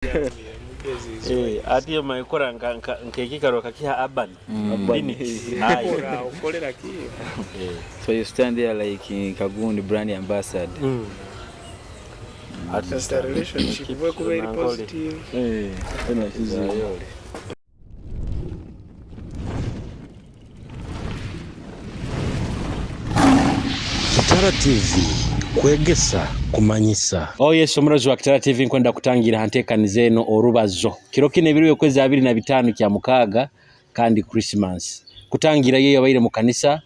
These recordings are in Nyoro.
Ati omanyi kukora nk'ekiikaro okakiha Urban Phoenix. Aye. Okolera ki? So you stand there like Kagundi brand ambassador. Ati Just a relationship bwekuba eri positive. Eh, tena kizibu. Kitara TV kwegesa kumanyisa. Oh yes, omurozi wa Kitara TV, nkwenda kutangira ha nteekaniza eno orubazo. Kiro kino ebiro by'okwezi 25 kya mukaaga kandi Christmas. Kutangira yo yabaire mu kanisa,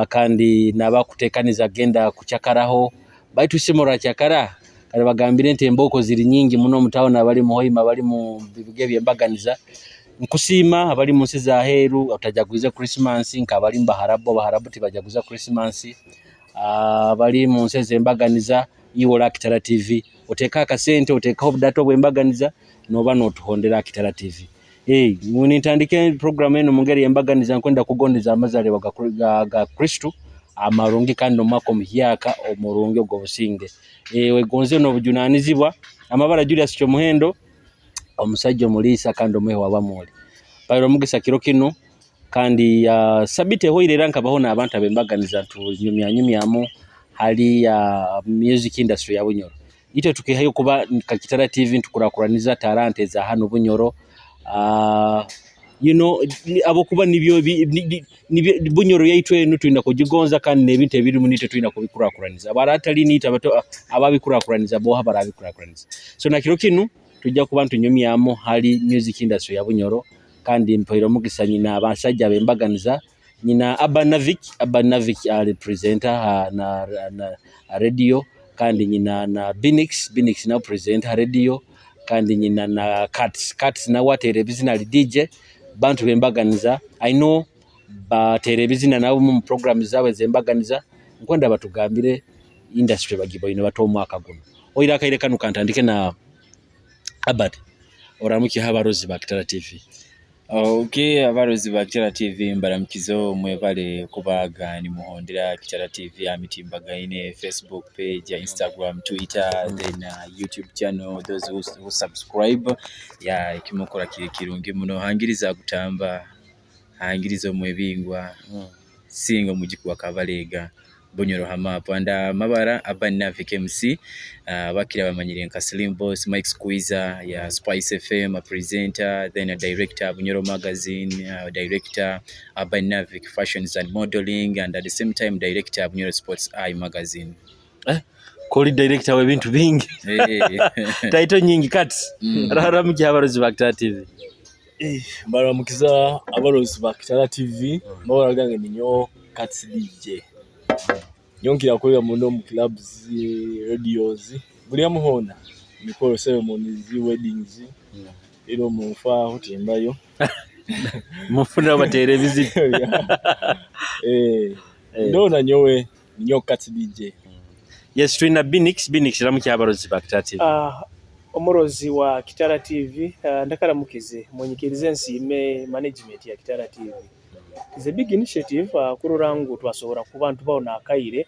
kandi nabakutekaniza genda kuchakaraho, baitu simura chakara kale bagambire nti emboko ziri nyingi muno mu town, abali mu Hoima, abali mu bibuga eby'embaganiza. Nkusiima abali mu nsi za heeru otajaguize Christmas, nk'abali mu Baharabu, Abaharabu tibajaguza Christmas. Abali mu nsi ez'embaganiza, iwe ora Kitara TV oteeka akasente, oteekaho obudata obw'embaganiza, noba notuhondera Kitara TV. Hey, nintandika program eno mu ngeri y'embaganiza, nkwenda kugondeza amazaalibwa ga Kristo amarungi kandi omwaka omuhyaka omurungi ogw'obusinge. Wegonze n'obujunanizibwa. Amabara Julius Kyomuhendo, omusajja omuliisa kandi omwehe wa Bamoli. Mpaire omugisa kiro kinu kandi sabiti ehoire era nkabaho n'abantu ab'embaganiza ntunyumyanyumyamu hali music industry ya Bunyoro. Itwe tukihayo kuba nka Kitara TV ntukurakuraniza talanta eza hano Bunyoro. You know, abokuba nibyo nibyo Bunyoro yaitu enu tulina kugigonza kandi n'ebintu ebirimu nitwe tulina kubikurakuraniza. Abaratali nitwe abato ababikurakuraniza boha barabikurakuraniza. So na kiro kinu tujja kuba ntunyumyamu hali music industry ya Bunyoro kandi mpaire omugisa nyina abasajja ab'embaganiza, nyina Urban Navik. Urban Navik ali presenter na radio, kandi nyina na Binix, Binix nawe presenter ha radio, kandi nyina na Cats, Cats nawe ateera ebizina ali DJ. Bantu b'embaganiza, I know bateera ebizina nabo mu program zaabwe ez'embaganiza. Nkwenda batugambire industry bagiboine bata omwaka guno. Oira akaire kanu kantandike na Abad, oramukiha abarozi ba Kitara TV. Okay, abarozi ba Kitara TV mbaramukizo, mwebale kubaga nimuhondera Kitara TV amitimbagaine, Facebook page, Instagram, Twitter, then YouTube channel. Those who subscribe, ya ekimukora kiri kirungi muno. Hangiriza gutamba, hangiriza omwebingwa, singa omujiku wa Kabalega Bunyoro ha map. And mabara Urban Navik MC, bakira bamanyire nka Slim Boss, Mike Squeezer ya Spice FM, a presenter, then a director Bunyoro Magazine, director Urban Navik Fashions and Modeling, and at the same time director Bunyoro Sports Eye Magazine. Koli director w'ebintu bingi. Title nyingi Kats. Rara abarozi ba Kitara TV. Mbaramukiza abarozi ba Kitara TV, mabara gange ninyo Kats DJ. Nyonkira kukolera muno mu clubs, radios, buli amuhona mikolo, ceremonies, weddings, era omunfa kutimbayo. Mufuna bateera ebizibu. Ndona nyowe ninyo Kats DJ. Yes, tulina Binix, Binix ramukiha abarozi ba Kitara TV. Omurozi wa Kitara TV, ndakaramukize munyikirize nsiime management ya Kitara TV. It's a big initiative kurora ngu twasobola kuba ntubaho n'akaire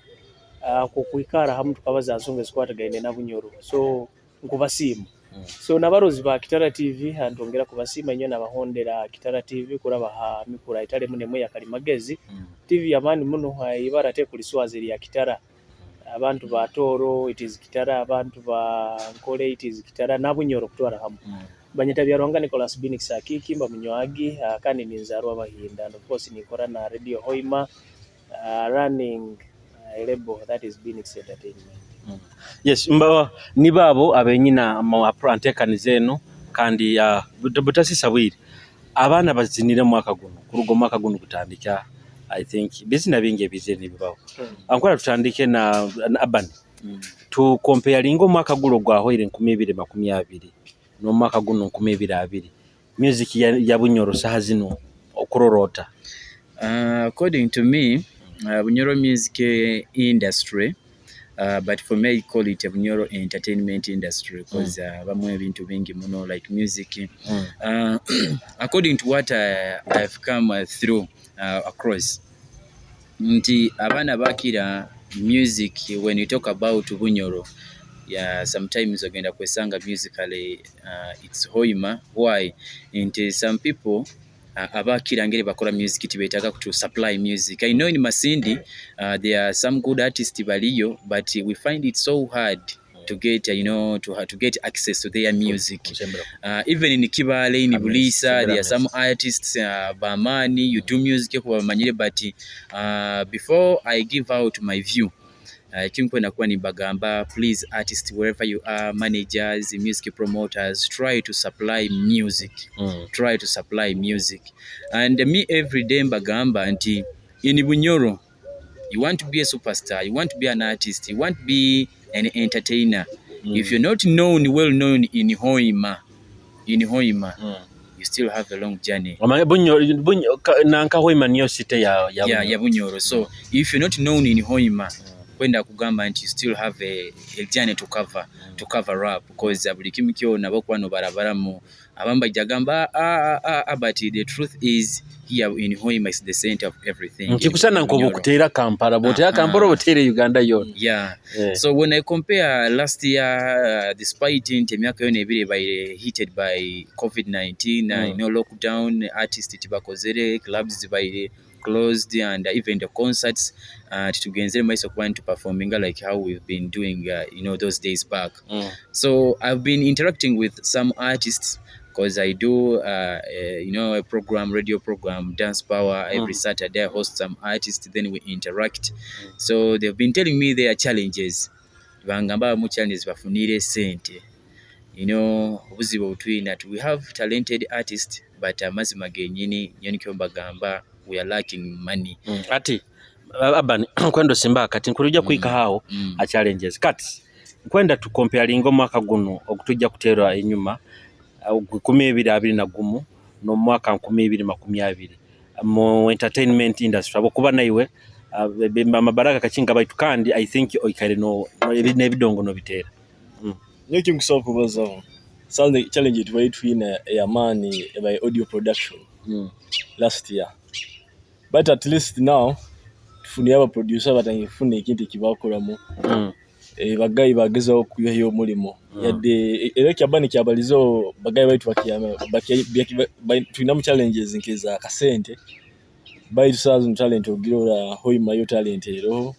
kukwikara hamu tukabaza nsonga ezikwatagaine na Bunyoro, so nkubasiima. So n'abarozi ba Kitara TV ntongera kubasiima inywe n'abahondera Kitara TV kuraba ha mikura etali emu n'emu ya Kalimagezi. TV y'amaani muno, ibara tekuliswaza erya Kitara. Abantu ba Tooro it is Kitara, abantu ba Nkole it is Kitara, na Bunyoro kutwara hamu. Banyeta Byarwanga Nicholas Binix Akiki mba munywagi, kandi ninzaarwa Bahinda, and of course nikora na Radio Hoima, running a label that is Binix Entertainment. Yes, mba nibaabo abenyina mu antekaniza eno kandi butasisa bwire abaana bazinire mwaka guno kuruga omwaka guno kutandika. I think bizina bingi ebizire nibibaho. Ankwara tutandike na Urban. Tu comparinga omwaka guno gwahoire 2020 n'omwaka guno 2020. Music ya Bunyoro saha zino okurorota. According to me, Bunyoro music industry, but for me I call it a Bunyoro entertainment industry because bamwe ebintu bingi muno like music. According to what I've come through across, nti abaana bakira music. When you talk about Bunyoro, Yeah, sometimes ogenda kwesanga musically it's Hoima. Why? Nti some people abakira ngeri bakora music tibetaaga to supply music. I know in Masindi there are some good artists baliyo, but we find it so hard to get you know to get access to their music. Even in Kibale, in Bulisa, there are some artists bamani, you do music kubamanyire, but before I give out my view, kinkwenda kuba nimbagamba, please, artists, wherever you are, managers, music promoters, try to supply music. Try to supply music. And me every day mbagamba nti in Bunyoro, you want to be a superstar, you want to be an artist, you want to be an entertainer. If you're not known, well known in Hoima, in Hoima, you still have a long journey. Omanyi Bunyo nanka Hoima niyo city ya Yeah, ya Bunyoro. So if you're not known in Hoima, kwenda kugamba nti you still have a journey to cover up, because buli kimu kyona bokuba nobarabaramu abamu bajja gamba, "Ah, ah, ah, ah," but the truth is here in Hoima is the center of everything. Nkikusana nkoba Bunyoro. Okuteera Kampala, bw'oteera Kampala oba oteera Uganda yonna. So when I compare last year, despite nti emyaka yona ebiri ebaire heated by COVID-19, lockdown, artists tibakozere, clubs zibaire closed, and even the concerts, titugenzere maiso kuba nti performing like how we've been doing those days back. So I've been interacting with some artists because I do a program, radio program, Dance Power, every Saturday. I host some artists, then we interact. So they've been telling me their challenges. Bangamba mu challenges bafunire sente. Obuzibu obutulina, we have talented artists, but amazima genyini nyo nikyo mbagamba we are lacking money. Ati Aban, nkwenda osimba kati nkulujja kuhika awo a challenges. Kati nkwenda tukomparinga omwaka guno ogutujja kuteerwa enyuma 2021 n'omwaka 2020 mu entertainment industry, habwokuba naiwe amabaraka kakinga baitu, kandi I think oikaire n'ebidongo nobiteera. Nyo kinkusobola kubazaho, something challenge tubaye twina ey'amaani ebaye audio production last year, but at least now tufuniye abaproducer batangiye kufuna ekintu ekibakolamu. Bagayi bagezaho okwihayo omulimo. Yadde era ekyaba nikyabalizeho bagayi baitu tulinamu challenges nkeza kasente, baitu saa zino talent ogirora Hoima yo talent eroho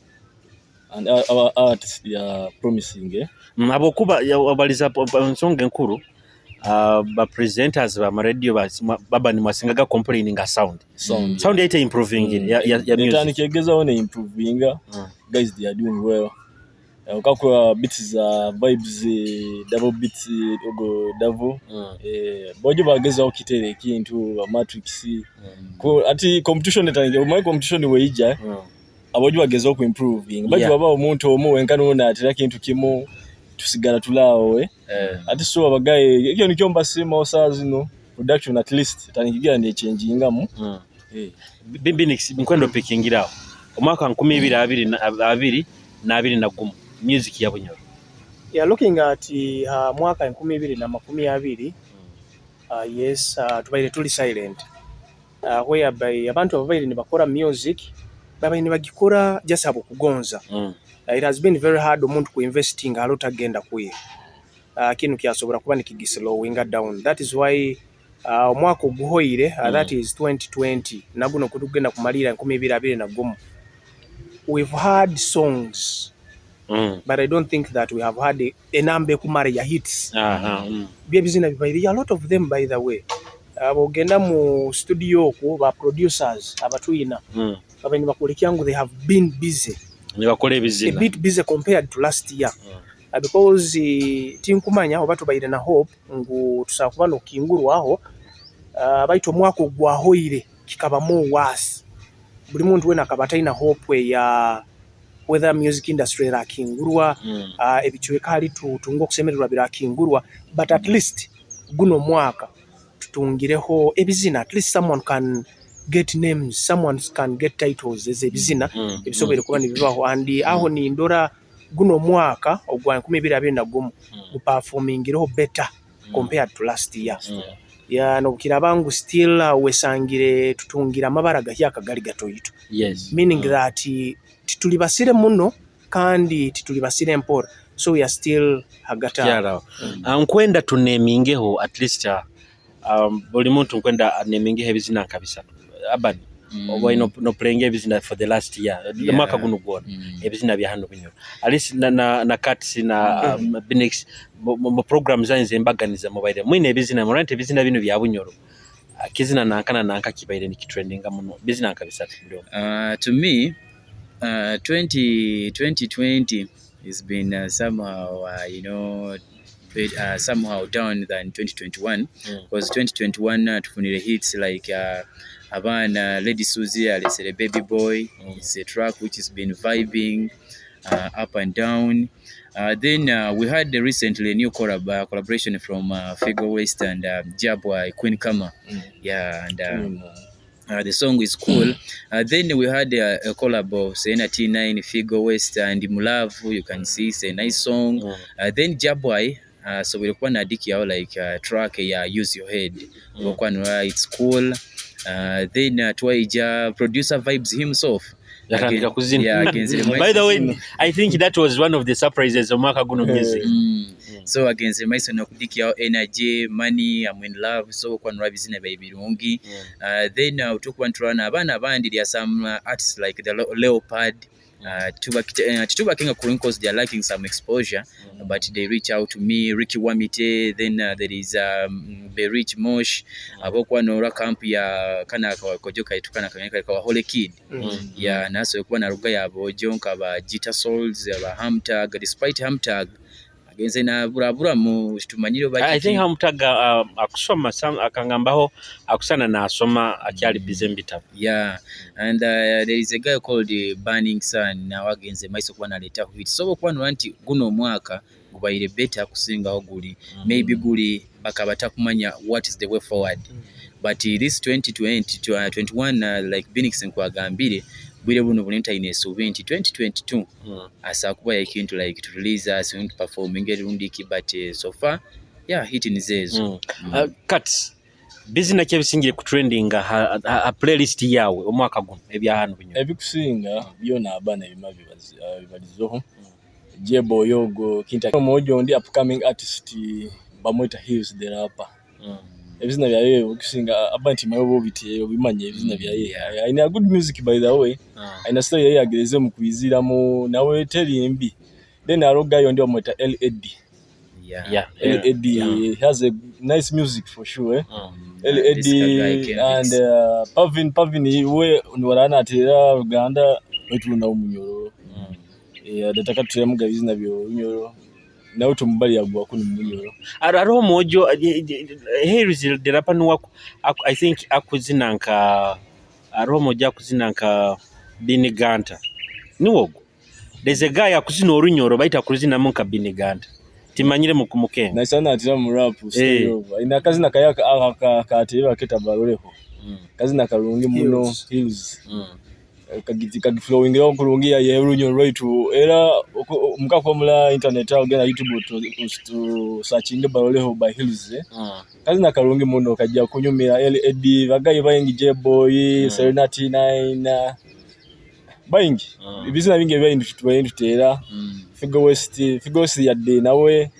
and our artists are promising, eh? Habwokuba obaliza ensonga enkuru, ba presenters ba radio baba nimwasingaga complaining nga sound. Sound. Sound yaita improving ya music. Etandika egezaho ne improvinga. Guys, they are doing well. Okakura beats za vibes, double beats, ogo double. Bojo bagezaho kiteera ekintu ba matrix. Ko ati competition etandika, omanyi competition weija, abojo bagezaho ku improving, baitu baba omuntu omu wenka nuno atera kintu kimu, tusigala tulaawo, eh? Ati so abagaye ekyo nikyo mbasiima, saa zino production at least etandika nechenjingamu. Binix, nkwenda opikingirawo omwaka 2021 music ya Bunyoro. Yeah, looking at mwaka 2020, yes, tubaire tuli silent, whereby abantu ababaire nibakora music babaire nibagikora just habwokugonza. It has been very hard omuntu kuinvestinga alo tagenda kuye. Kinu kyasobora kuba nikigislowinga down. That is why omwaka oguhoire, that is 2020, naguno kutugenda kumalira 2021, we've had songs, but I don't think that we have had enamba ekumara ya hits. Byebizina bibaire a lot of them, by the way. Bwogenda mu studio okwo, ba producers abatuyina babaire nibakwolekya ngu they have been busy, nibakola a ebizina bit busy compared to last year. Because tinkumanya oba tubaire na hope ngu tusobola kuba nokingurwaho, baitu omwaka ogwahoire kikaba more worse. Buli muntu wena akaba atalina hope eya whether music industry erakingurwa, ebicweka hali tutunga okusemererwa birakingurwa, but at least guno omwaka tutungireho ebizina. At least someone can get names, someone can get titles ez'ebizina ebisoboire kuba nibibaho. And aho nindora guno omwaka ogwa 2021 guperformingireho better compared to last year. Ya, nobukiraba ngu still wesangire tutungire amabara gahyaka gali gatoito, meaning that tituli basire muno kandi tituli basire mpora. So we are still hagati aho. Kyaraho. Nkwenda tunemingeho at least buli muntu nkwenda anemingeho ebizina nka bisatu. Aban, oba no playing ebizina for the last year, omwaka guno gwona, ebizina bya hano Bunyoro. At least na Kats na Binix mu program zanyu zembaganiza mubaire mwine ebizina, murante nti ebizina bino bya Bunyoro. Kizina nanka na nanka kibaire nikitrendinga muno. Bizina nka bisatu buli omu. To me, 2020 has been somehow, bit, somehow down than 2021, because 2021 tufunire hits like abaana Lady Suzy alesere Baby Boy. It's a track which has been vibing up and down. Then we had recently a new collaboration from Figo West and Jabwa Queen Kama. Yeah, and the song is cool. Then we had a collab of Sena T9, Figo West and Mulavu. You can see it's a nice song. Then Jabwai, so we na diki like track ya Use Your Head. It's cool. Then twaija producer Vibes himself. Yatandika kuzina. Yeah, agenzere By the way, I think that was one of the surprises omwaka guno music. So agenze maiso nokudikyawo energy, money, I'm in love. So okwanura bizina bya birungi. Then tukuba ntulana abaana abandi, there are some artists like the Leopard. Titubakinga kurungi because they are lacking some exposure, but they reach out to me, Ricky Wamite. Then there is Berich Mosh, abokwanora camp ya kana kawakojo kaitu kana kamenyeka kawa Holy Kid. Yeah, naso kuba naruga yabojo nkaba Gita Souls aba Hamtag. Despite Hamtag agenze na burabura mu tumanyiro. I think Hamtag akusoma akangambaho akusana nasoma akyali busy mu bitabo. Yeah, and there is a guy called Burning Sun, nawe agenze maiso kuba naleeta hit. So okubanura nti guno omwaka gubaire better kusingaho guli. Maybe guli bakaba takumanya what is the way forward, but this 2020 to 21, like Binix nkwagambire bwire buno buli ntaine esuubi nti 2022 asobola kuba ekintu like to release us to performing erundiki, but so far, yeah, hit nizeezo. Kats, bizina ki ebisingire ku trending ha playlist yawe omwaka guno ebya hano Bunyoro? Ebikusinga byona abaana ebima bibalizoho Jebo Yogo kinta omojo ndi upcoming artist bamwita Hills the Rapper. Ebizina byaye okusinga aba nti mayo bobite obimanye ebizina byaye, ayina good music. By the way, ayina style yaye agereze mu kwiziramu nawe teri mbi. Then arogayo ndi bamwita LAD. LAD has a nice music for sure, eh? LAD This guy Ken and Fix. Pavin we niwaranatera Uganda wetulunda omunyoro. Adataka tutemuga ebizina byo Lunyoro nawe tumubali yagwa kuno Munyoro. Hariho omwojo Harris the Rapper niwe I think akuzina nka, hariho omwojo akuzina nka Beenie Gunter, niwe ogwo. There's a guy akuzina orunyoro baita kuzinamu nka Beenie Gunter, timanyire mu kumukenga. Naisana atira mu rap style ina akazina kayaka aka kateba keta baroleho kazina kalungi muno. Hills. Hills. Kagiti kagiflowingira kulungi ya yerunyoro rwaitu era mukakomula internet awo genda YouTube to searching baroleho by Hills, eh? Kazina kalungi muno kajja kunyumira. LAD bagayi bayingi, J-Boy, Serena T9 bayingi. Ebizina bingi ebyayindi tubayindi tuteera. Figo West, Figo West yadde nawe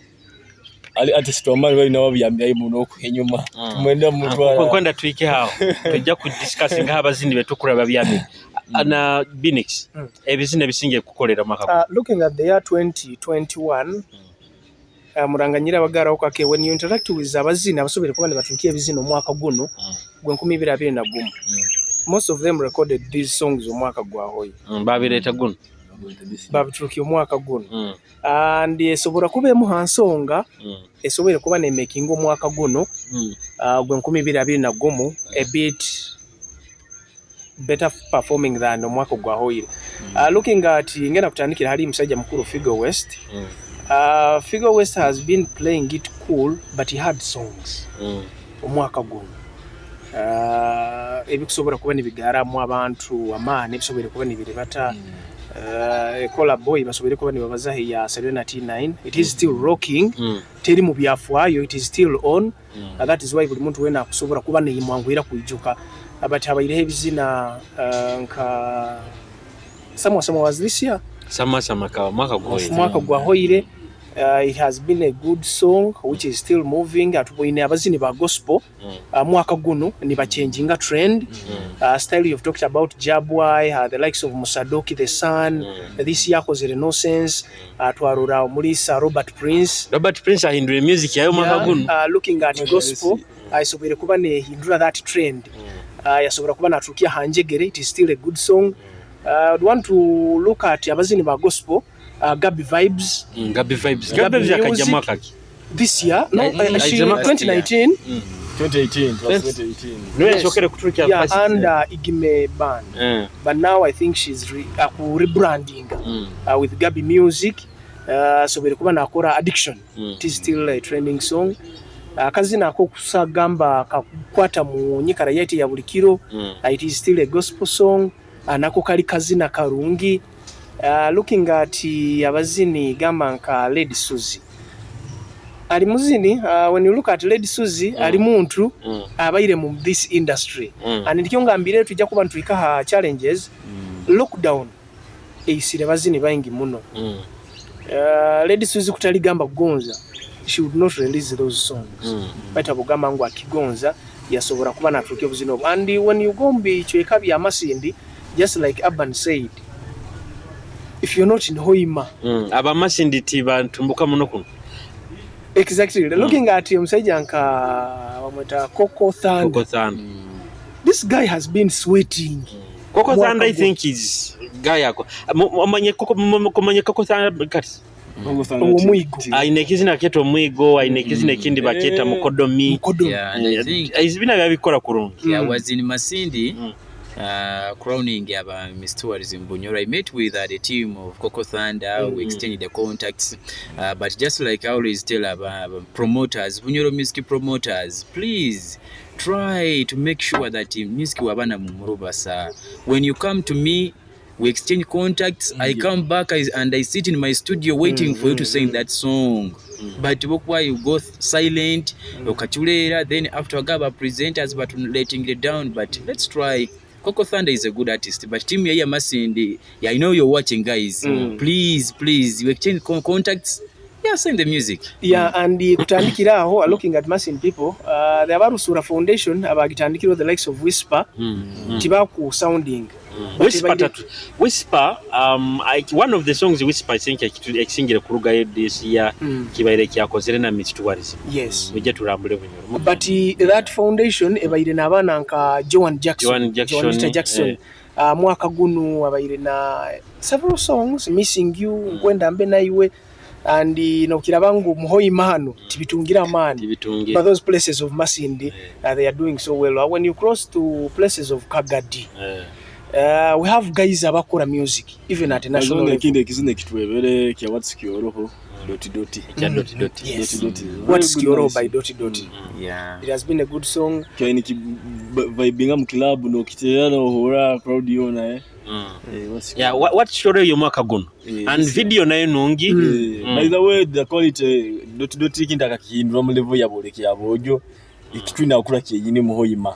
ali artist wamaani bali nawe byambyayo muno okwenyuma tumwenda mutwala. Kwenda twike aho tujja ku discussinga abazini betukura babyambe na Binix ebizina ebisingiye kukolera mwaka guno. Looking at the year 2021, muranganyira abagaraho kake when you interact with abazini abasobere kuba nibatuuka ebizina omwaka guno gwe 2021, most of them recorded these songs omwaka gwahoye. Babireeta guno. Babituukia omwaka guno and esobora kuba emu ha nsonga esobore kuba nemakinga omwaka guno gwe 2021 a bit better performing than omwaka gwahoire. Looking at ngenda kutandikira hali musajja mukulu Figo West. Figo West has been playing it cool, but he had songs omwaka guno ebikusobola kuba nibigaramu abantu amaani, ebisobole kuba nibiribata Kola Boy basobole kuba nibabazaho ya Serena T9. It is still rocking, teri mu byafaayo, it is still on. That is why buli muntu wena akusobola kuba neyimwanguyira kwijuka. But habaireho ebizina nka Samwa Samwa was this year. Sama sama kawa mwaka gwahoire. Omwaka gwahoire. It has been a good song which is still moving. Atuboine abazini ba gospel mwaka gunu nibachanginga trend. Style you've talked about Jabwai, the likes of Musadoki the son. This year akozere no sense. Twarora omuli Sir Robert Prince. Robert Prince ahindura music yayo mwaka guno. Looking at gospel, asobwere kuba nehindura that trend. Yasobora kuba naturukia hanjegere, it is still a good song. I'd want to look at abazini ba gospel, Gabi Vibes. Gabi Vibes. Gabi Vibes akajja mwaka ki? This year, no, she, 2019. 2018, 2018. Niwe yasokere kuturukia. Yeah, under Igime band. But now I think she's rebranding with Gabi Music. So bere kuba nakora Addiction. It is still a trending song. Akazina ako kusagamba kakwata mu nyikara yete ya buli kiro. It is still a gospel song. Nako kali kazina karungi. Looking at abazini gamba nka Lady Suzy. Ali muzini, when you look at Lady Suzy, ali muntu abaire mu this industry. And ndikyo ngambire tujja kuba ntwika ha challenges. Lockdown eisire bazini baingi muno. Lady Suzy kutaligamba kugonza, she would not release those songs. Baita bugamba ngu akigonza yasobora kuba naturukia obuzina obwo. And when you go mbichweka bya Masindi, just like Urban said, if you're not in Hoima. Abamasindi tibantumbuka muno kuno. Exactly. Looking at omusajja nka bamweta Coco Thunder. Coco Thunder. This guy has been sweating. Coco Thunder, I think, is guy ako. Omanye Coco, omanye Coco Thunder kati. Omwigo. Aine ekizina kyeta omwigo, aine ekizina ekindi bakyeta mukodomi. Mukodomi. Yeah, and I think Ebina byabikola kurungi. Yeah, I was in Masindi. Crowning aba Miss Tourism Bunyoro. I met with the team of Coco Thunder. We exchanged the contacts. But just like I always tell promoters, Bunyoro music promoters, please try to make sure that music wabana mumurubasa. When you come to me, we exchange contacts. I come back and I sit in my studio waiting for you to sing that song. But why you go silent, okachulera, then after gaba presenters, but letting it down. But let's try. Coco Thunder is a good artist, but team ya Masindi, yeah, I know you're watching, guys. Please, please, you exchange contacts. Yeah, send the music. Yeah, and kutandikira aho, looking at Masindi people, the Abarusura Foundation abagitandikira the likes of Whisper, tibaku sounding. Whisper, Whisper, one of the songs Whisper, I think, ekisingire kuruga this year, kibaire kyakozere na Miss Tourism. Yes. Mujje tulambule Bunyoro. But that foundation ebaire n'abaana nka Joan Jackson. Joan Jackson. Joanita Jackson. Mwaka gunu abaire na several songs, Missing You, Nkwenda Mbe Naiwe, and nokiraba ngu Muhoima hano tibitungira amaani. But those places of Masindi, they are doing so well. When you cross to places of Kagadi, we have guys abakora music even at national level. Kinde kizine kitwebere kya What's Kyoroho doti doti. Kya doti doti. Yes. Doti doti. What's Kyoroho by doti doti. Yeah. It has been a good song. Kya ni vibinga mu club no kitera no hora crowd yona. Yeah, What's Kyoroho yo mwaka guno. And video nayo nungi. By the way, the quality doti doti kinda kakihindura mu level ya boleke ya bojo. Ikitwina akura kyenyini Muhoima.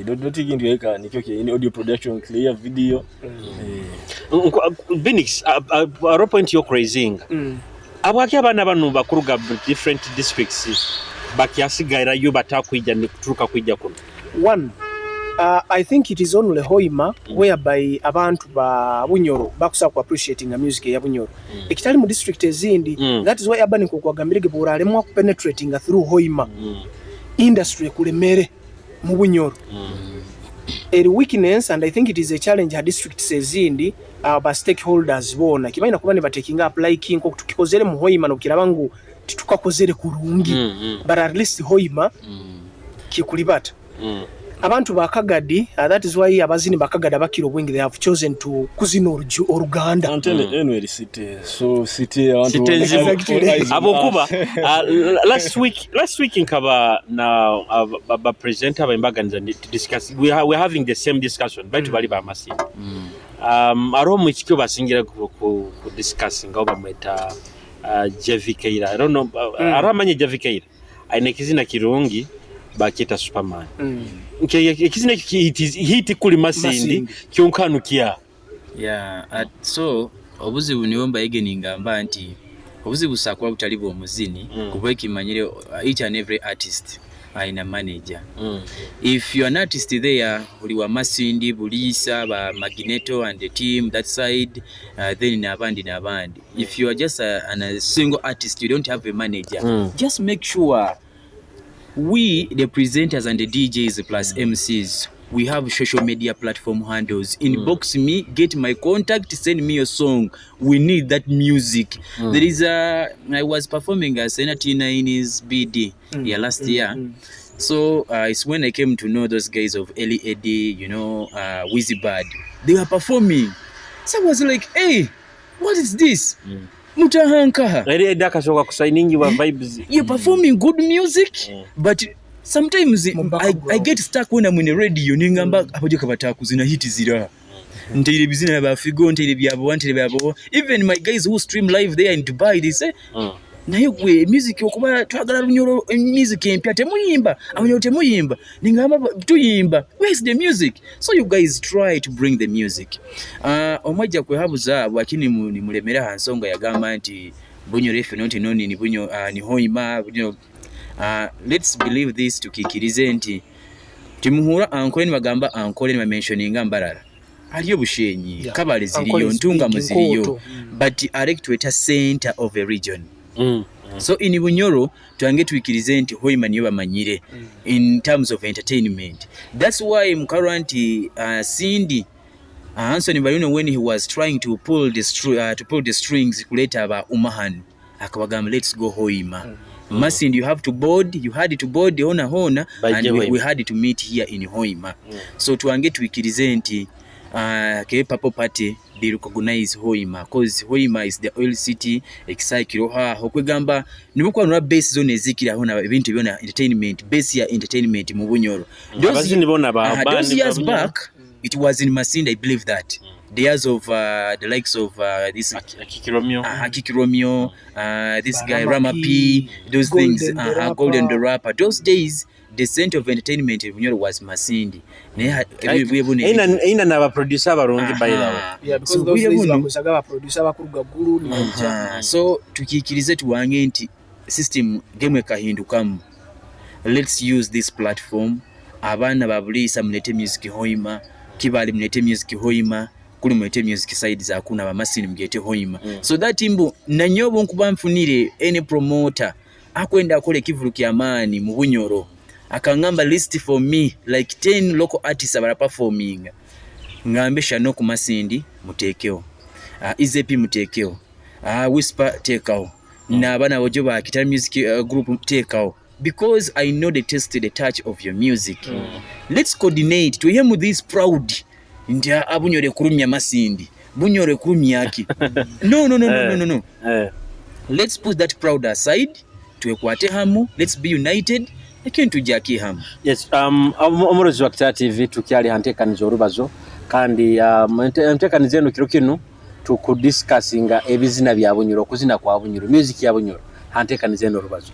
Doti kintu yeka nikyo kye audio production clear video. Binix, a point yo crazy. Abwaki abana banu bakuruga different districts bakyasigaira yo batakwija ni kuturuka kwija kuno. One, I think it is only Hoima whereby abantu ba Bunyoro bakusa ku appreciating music ya Bunyoro. Ekitali mu district ezindi, that is why urban kokwagambirege buralemwa ku penetrating through Hoima. Industry kulemere mu Bunyoro. A weakness, and I think it is a challenge ha districts ezindi ba stakeholders bona kibaina kuba ne taking up like nko tukikozere mu Hoima no kiraba ngu titukakozere kurungi. But at least Hoima kikulibata. Abantu bakagadi, that is why abazini bakagadi abakiro bwingi they have chosen to kuzina oruganda. Antele anyway city so city abantu abokuba last week nkaba na ba presenter abaimbaganiza to discuss, we are having the same discussion baitu bali ba Masindi. Aro mu kikyo basingira ku discussing ngo bamweta Javikeira. I don't know, aro amanye Javikeira aine kizina kirungi bakita Superman. Ekizina hiti kuli Masindi kyonkanukia. Yeah, so obuzibu niwo mbayegeninga mba nti Obuzibu busobola kuba butali bw'omuzini, kuba ekimanyire each and every artist alina manager. If you are an artist there, buli wa Masindi, Buliisa, ba Magneto and the team that side, then n'abandi n'abandi. If you are just a single artist, you don't have a manager, just make sure we, the presenters and the DJs plus MCs, we have social media platform handles. Inbox me, get my contact, send me your song. We need that music. There is a I was performing as Sena T9's BD, yeah, last year. So it's when I came to know those guys of Eli Eddie, Wizzy Bad. They were performing. So I was like, "Hey, what is this? Mutahankaha." Eri edda akasooka kusayiningibwa Vibes. You're performing good music, but sometimes Mu I background. get stuck when I'm in the radio, ningamba abajoka batakuzina hit zira. Nteire bizina bafigo, nteire byabo, nteire byabo. Even my guys who stream live there in Dubai, they say, "Naye gwe music okuba twagala Lunyoro, music empya temuyimba, Abanyoro temuyimba." Ningamba, "Tuyimba, where is the music?" So you guys try to bring the music. Omwajja kwehabuza bwakini nimulemera ha nsonga yagamba nti Bunyoro ife noti noni ni Bunyo, ni Hoima Bunyo. Let's believe this, tukikirize nti timuhura Ankole nibagamba Ankole nibamentioninga Mbarara, aliyo Bushenyi, Kabale ziriyo, Ankole is Ntungamo big, ziriyo, Nkoto. But arek center of a region. So in Bunyoro twange tuikirize nti Hoima niyo bamanyire in terms of entertainment. That's why mukarwa nti Cindy, Anthony Bayuno, when he was trying to pull the strings kuleta aba Umahan, akabagamba, "Let's go Hoima." Masindi, you have to board, you had to board hona hona Baije and Hoima. we had to meet here in Hoima. So twange tuikirize nti ke Purple Party, they recognize Hoima cause Hoima is the oil city, ekisaayi kiroha aho kwegamba nibukwanura base zone ezikira hona ebintu byona entertainment, base ya entertainment mu Bunyoro. Abazini bona ba Those years ba- back it was in Masindi, I believe that the years of the likes of this Akiki Romeo. Hakiki Romeo, this guy Rama Rama P, P, those Golden things, the Golden the Rapper. Rapper. Those days, the center of entertainment in Bunyoro was Masindi. Naye Eina n'abaproducer abalungi, by the way. Yeah, because So those bwe days buno- bakozesaga abaproducer bakuruga Gulu nibaija. So tukiikirize tuwange nti system game ekahindukamu. Let's use this platform. Abaana ba Buliisa mulete music Hoima, Kibali mulete music Hoima, kuli mulete music side zakuna, Bamasini mugete Hoima. So that mbu nanyobo nkuba nfunire any promoter akwenda akola ekivulu kyamaanyi mu Bunyoro, akangamba, "List for me like 10 local artists abala performing," ngambe, "Shano ku Masindi muteekewo, Izep muteekewo, Whisper teekawo, n'abaana bojo ba Kitara Music Group teekawo, because I know the taste, the touch of your music." Let's coordinate tuyemu this proud nti Bunyoro ekulumya Masindi, Bunyoro ekulumya ki. No, no, no, no, no, no, no. Let's put that proud aside, twekwate hamu, let's be united, ekintu jaki hamu. Yes, omurozi wa Kitara TV, tukyali hanteekaniza orubazo kandi enteekaniza eno kiro kinu tukudiscussinga ebizina bya Bunyoro, okuzina kwa Bunyoro, music ya Bunyoro hanteekaniza eno orubazo.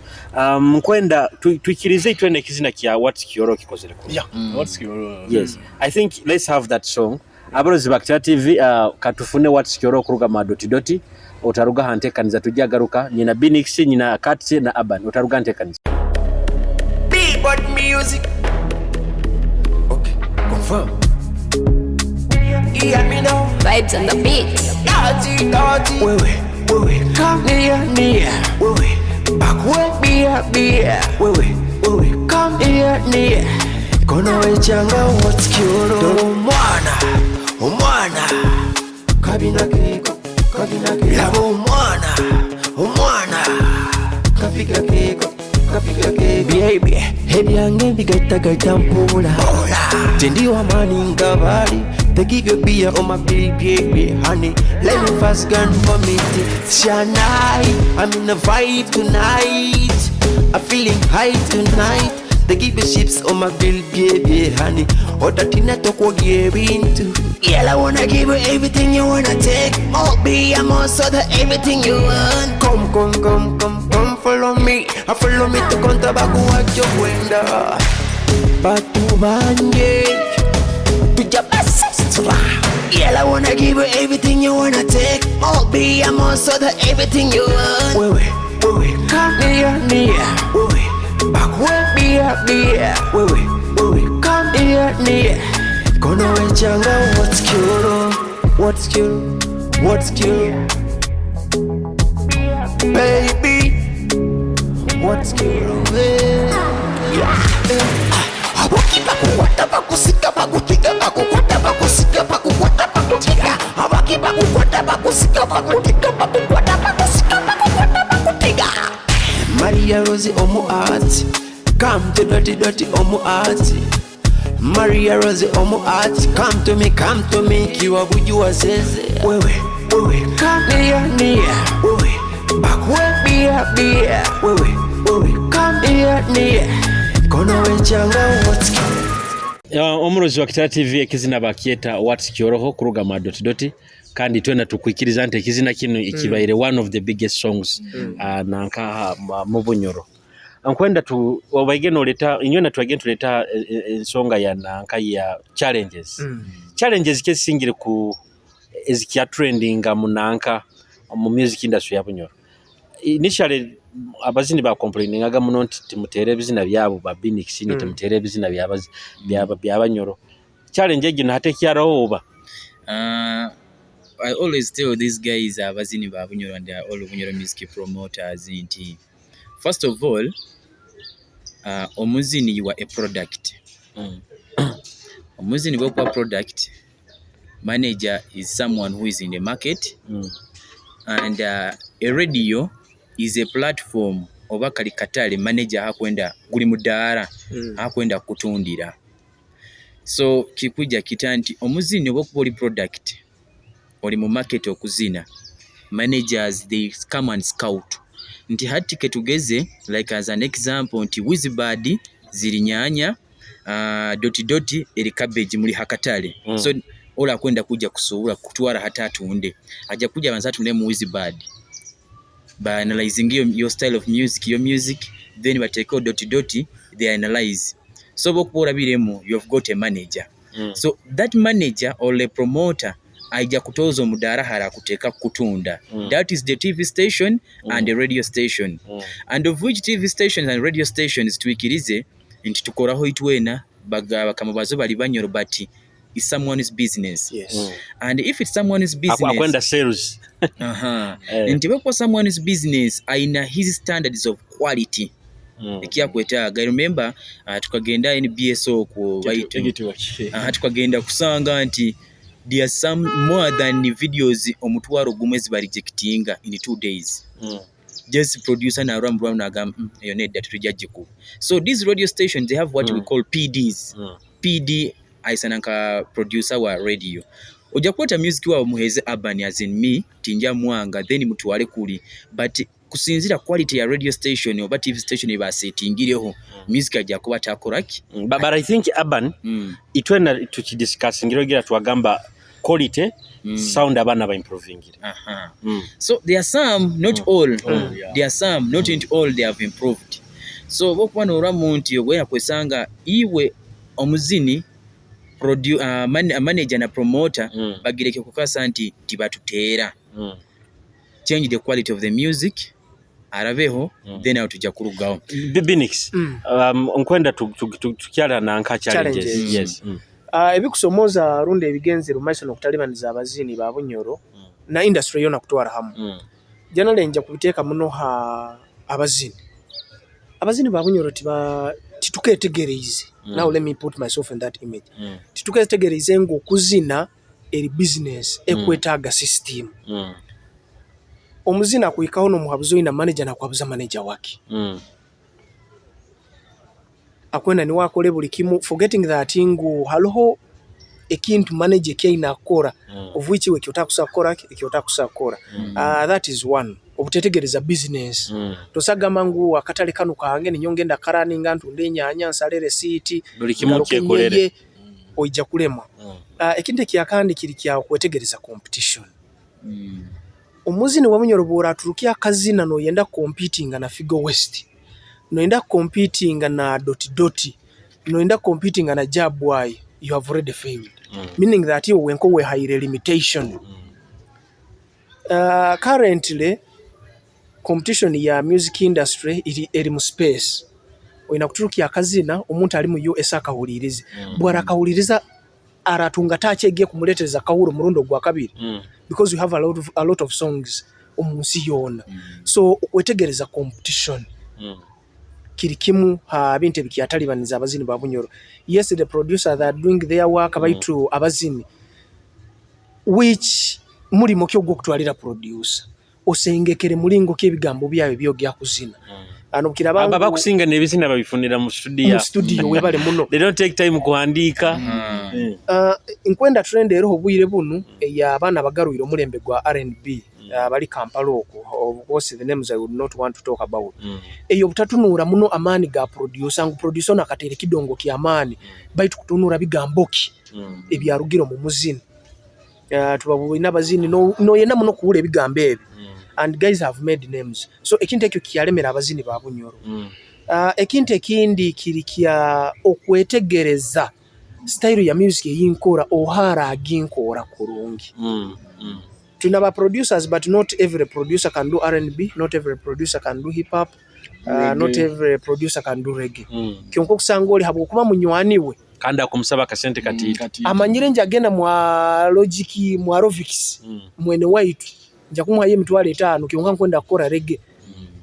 Nkwenda tuikirize itwene ekizina kya What's Kioro kikozere ku. What's your Yes, I think let's have that song. Abarozi ba Kitara TV, katufune What's Kioro okuruga ma doti doti otaruga hanteekaniza tujja garuka nyina Binix, nyina Katsi na Aban otaruga nteekaniza. Big but music. Okay, confirm. Hear me now. Vibes on the beat. Dirty, dirty. Wewe, wewe, come near, near. Wewe, backward, beer, beer. Wewe, wewe, come near, near. Kono echanga what's kioro. Omwana, omwana. Kabina keko, kabina keko. Laba omwana, omwana. Kafiga keko, kafiga keko. Baby, ebyange bigaitagaita mpola. Tendi wamani nga bali. They give you beer on my baby, baby, honey. Let me fast gun for me. Shine, I'm in the vibe tonight. I'm feeling high tonight. They give you chips on my bill, baby, honey. Otatina tokwogira ebintu. Girl, I wanna give you everything you wanna take. Oh, be I'm also the everything you want. Come, come, come, come, come, follow me. I follow me to konta bakuwacho kwenda. Batu banje, tujja basasula. Girl, I wanna give you everything you wanna take. I'll be a monster that everything you want. Wewe, wewe, come near, near. Wewe, back bia, bia. Wewe, wewe, come near, near. Kono wechanga what's cute, what's cute, what's cute, baby, what's cute, yeah. Abakibakukwata bakusika bakutika bakukwata bakusika bakukwata bakutika abakibakukwata bakusika bakutika bakukwata bakusika bakukwata bakutika. Maria Rose omu art, come to dirty dirty omu art. Maria Rose omu art, come to me, come to me, kiwa bujua zeze. Wewe, wewe, come near, near. Wewe, bakwe bia bia. Wewe, wewe, come near, near. Kono wechanga what's Omurozi wa Kitara TV, ekizina bakyeta What's Kyoroho kuruga ma dot dot, kandi twena tukwikiriza nti ekizina kino ikibaire one of the biggest songs nankaha mu Bunyoro. Nkwenda tu obaige noleta inywe twagenda tuleta ensonga ya nanka ya challenges. Challenges kesingire ku ezikya trendinga mu nanka mu music industry ya Bunyoro. Initially abazini ba complainingaga muno nti timutere ebizina byabo ba Binix, ni timutere ebizina byabanyoro. Challenge egyo hate kyaraho oba? I always tell these guys, abazini ba Bunyoro and they are all Bunyoro music promoters, nti first of all, omuzini, you are a product. Omuzini bwekuba product, manager is someone who is in the market and a radio is a platform oba kali katale manager hakwenda guli mudaara hakwenda kutundira. So kikujja kita nti omuzini oba okuba oli product, oli mu market okuzina, managers, they come and scout nti hati ketugeze, like as an example, nti Wizbad ziri nyanya, doti doti eri cabbage muli hakatale. So ola akwenda kujja kusuubula kutwara hata atunde, ajja kujja banza atunde mu Wizbad, by analyzing your style of music, your music, then bateekeo doti doti, they analyze. So bwokuba olabiremu, you have got a manager. So that manager or a promoter aija kutoza omudaara hara akuteeka kutunda. That is the TV station and the radio station. And of which TV stations and radio stations, tuikirize nti tukoraho itwena bakama bazo bali Banyoro, but it's someone's business. And if it's someone's business, Akwenda sales. Nti bwekuba someone's business, aina his standards of quality ekyakwetaaga. I remember, tukagenda NBS okwo baitu tukagenda kusanga nti there are some more than videos 10,000 ezibarejectinga in 2 days. Just producer narwamurwamu nagamba, eyo nedda, tetujja gikuba." So these radio stations, they have what we call PDs. PD aisana nka producer wa radio, ojja kukwata music waabwe muheze urban, as in me tinja mwanga, then mutwale kuli, but kusinzira quality ya radio station oba TV station ebasetingireho, music ajja kuba takoraki. But I think urban itwena tukidiscussingire ogira twagamba quality sound abaana baimprovingire. So there are some, not all. There are some, not in all they have improved. So bokuba noolwamu nti ogwera kwesanga iwe omuzini manager na promoter bagireke kukasa nti tibatuteera. Change the quality of the music arabeho, then awo tujja kurugaho. Binix, nkwenda tukyala nanka challenges. Challenges. Yes. Ebikusomooza rundi ebigenzere mu maiso n'okutalibaniza abazini ba Bunyoro na industry yona kutwara hamu, generally nja kubiteeka muno ha abazini. Abazini ba Bunyoro tiba tituketegereize. Now let me put myself in that image. Tituketegereize ngu okuzina eri business ekwetaaga system. Omuzini akuhikaho n'omuhabuzi oina manager nakuhabuza manager wake, akwenda niwe akole buli kimu, forgetting that ngu hariho ekintu manager ekyaina kukora of which iwe ekyotakusobola kukora, ekyotakusobola kukora. That is one, obutetegereza business. Tosagamba ngu akatale kano kange ninyo ngenda karaninga, ntunda enyanya, nsale resiiti, Buli kimu ngaruke kyekolere. nyeye, oija kulemwa. Ekintu ekyakandi kiri kya kwetegereza competition. Omuzini wa Bunyoro bw'oraturukia akazina noyenda competinga na Figo West, noyenda competinga na Doti Doti, noyenda competinga na Jabwai, you have already failed. Meaning that iwe wenka wehaire limitation. Currently competition ya music industry eri mu space. Oyina kuturukia akazina omuntu ali mu US akahulirize. Bw'arakahuliriza aratunga takyege kumuletereza kahuro murundo gwa kabiri because we have a lot of songs omu nsi yoona. So okwetegereza competition kiri kimu ha bintu ebikyatalibaniza abazini ba Bunyoro. Yes, the producer, they are doing their work, baitu abazini, which mulimo ki ogwokutwalira producer osengekere mulingo ki ebigambo byayo byogya kuzina ano kiraba aba bakusinga n'ebizina babifunira mu studio. Mu studio, webale muno. They don't take time kuhandiika. Nkwenda trend eroho obwire bunu ey'abaana bagarwire omulembe gwa R&B, bali Kampala okwo, of course the names I would not want to talk about. Eyo butatunuura muno amaani ga producer, ngu producer ono akateera ekidongo ky'amaani, baitu kutunuura bigambo ki ebyarugire omu muzini. Tuba bulina abazini noyenda muno kuwula ebigambo ebyo, and guys have made names. So ekintu ekyo kyalemera abazini ba Bunyoro. Ekintu ekindi kiri kya okwetegereza style ya music eyinkora, ohara aginkora kurungi. Tulina ba producers, but not every producer can do R&B, not every producer can do hip hop, not every producer can do reggae. Kyonka okusanga oli habwokuba munywani we kandi akumusaba akasente katiito. Amanyire nje agenda mwa Logic, mwa Rovix, mwene waitu nja kumuhayo 50,000, kyonka nkwenda kukora reggae,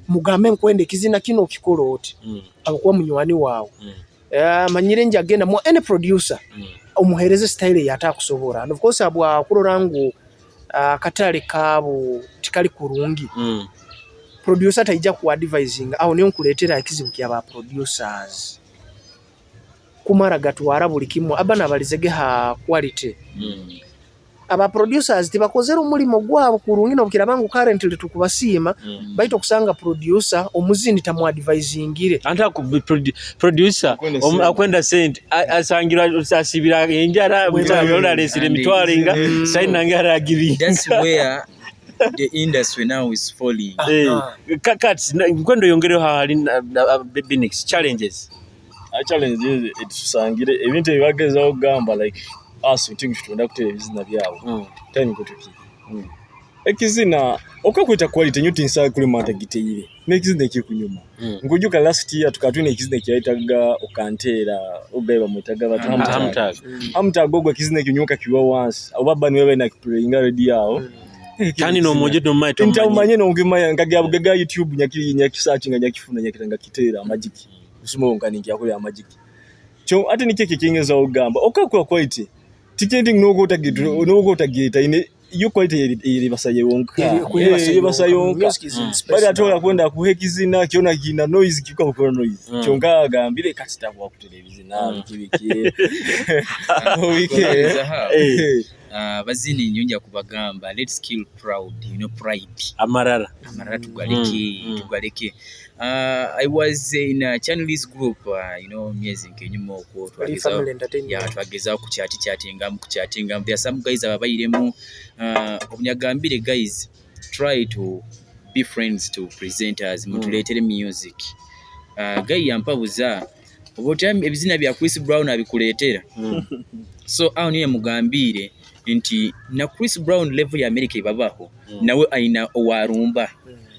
mugambe nkwenda ekizina kino okikola oti, abakuba munywani waawe. Amanyire nje agenda mwa any producer, omuhereze style eyatakusobora, and of course abwa kurora ngu akatale kaabo tikali kurungi, producer taija ku advising. Aho niyo nkuleetera ekizibu kya producers kumara gatwara buli kimu aba nabalizege ha quality. Aba producers tibakozere omulimo gwabo kurungi, nobukiraba ngu currently tukubasiima, baitu okusanga producer omuzini tamuadvisingire. Anti producer Akwenda sente. Akwenda sente, asangira asibira enjara, olalesire emitwalo inga saini nange aragibinga. That's where the industry now is falling. Kati nkwenda oyongereho hali Binix challenges. Challenge etusangire ebintu ebibagezaho kugamba, like us nti tutunda kutera ebizina byabo time kutukire ekizina okakweta quality nyo tinsa kuli mata giteire n'ekizina ekikunyuma. Nkujuka last year tukatwina ekizina ekyaitaga okanteera ogaye bamwetaga bati Hamtag. Hamtag. Hamtag ogwo ekizina ekyo nyoka kiwa once oba bani webe na playinga radio awo. Kandi n'omwojo tomumanyi. Ntamumanye nongimanya nkagya YouTube nyaki nyakisearchinga nyakifuna nyakitanga kiteera amagiki usuma nkaningi yakolera amagiki kyo ate nikyo kikingeza ogamba okakula quality tikindi noko otagita ine iyo quality eri basaye wonka. Eri basaye wonka. Music is in space bali now. Atola kwenda kuha ekizina kyona kina noise kika kukora noise, kyonka agambire kati tabwa kutera ebizina biki biki biki. Kumaliriza aho, abazini nyonja kubagamba, let's kill proud, pride. Amarara. Amarara tugaleke. Tugaleke. I was in a channelist group, myezi nkenyuma okwo. Oli twagezaho Family Entertainment. Ya, twagezaho kuchatchatingamu kuchattingamu. There are some guys ababayiremu, obunyagambire, guys, try to be friends to presenters, mutuleetere music. Guy yampabuza oba otya ebizina bya Chris Brown abikuleetera. So awo niyo mugambiire nti na Chris Brown level ya America ebabaho, nawe aina owarumba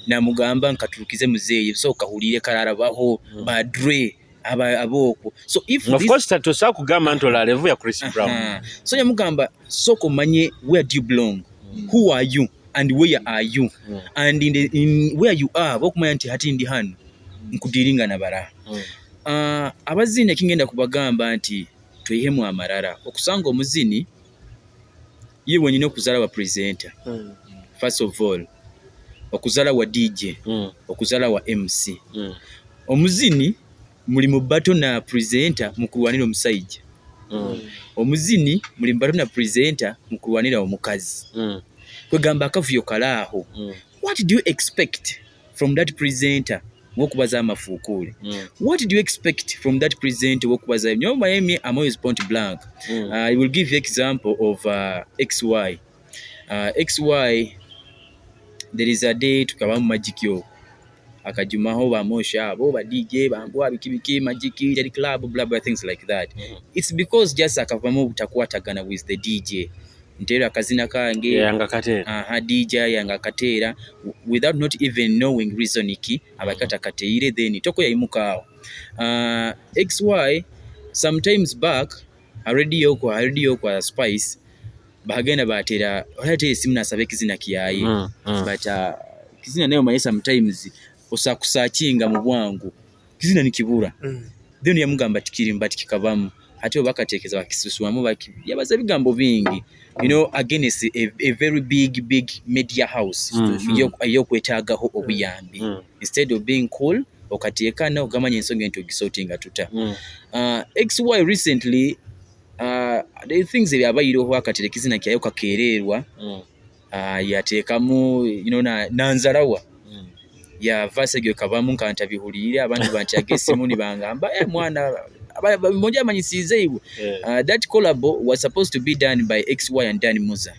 namugamba nkaturukize muzeeyi so kahulire kararabaho ba Dre aba abooko. So if Of this, course tatosobola kugamba nti ola level ya Chris Brown. Aha. So yamugamba sooka omanye where do you belong, who are you and where are you, and in where you are bokumanya nti hati ndi hano nkudiringa nabara. Abazini ekingenda kubagamba nti twehemu amarara okusanga omuzini ye wenyini okuzala wa presenter, first of all okuzala wa DJ, okuzala wa MC. Omuzini muli mu battle na presenter mukulwanira omusajja. Omuzini muli mu battle na presenter mukulwanira omukazi. Kwegamba akavuyo kalaaho. What do you expect from that presenter wokubaza amafuukuule? What do you expect from that presenter wokubaza nyo Miami? I'm always point blank. I will give you example of XY. XY, there is a day tukaba mu magic okwo. Akajumaho ba Mosha abo ba DJ bambwa biki biki Magic Teddy Club, blah blah, things like that. It's because just akavamu obutakwatagana with the DJ, nteera akazina kange. Yanga kateera. Aha, DJ yanga akateera without not even knowing reason ki abakata kateire, then toko yayimuka awo. XY sometimes back a radio kwa Spice bagenda batera olate esimu nasaba ekizina kiyaye. But kizina nayo maye sometimes osakusakinga mu bwangu kizina nikibura. Then yamugamba tikiri, but kikabamu ate oba bakateekeza bakisuswamu yabaza ebigambo bingi against a very big big media house eyokwetaagaho obuyambi. Instead of being cool, okateekana ogamanya ensonga nti ogisortinga tuta. XY recently, the things ebyabayireho akatere kizina kyayo kakeererwa. Yateekamu nanzarawa ya verse egyo kabamu nkantabihulire abantu bantyaga esimu nibangamba, "Eh, mwana moja amanyisiize iwe." That collab was supposed to be done by XY and Dan Muza,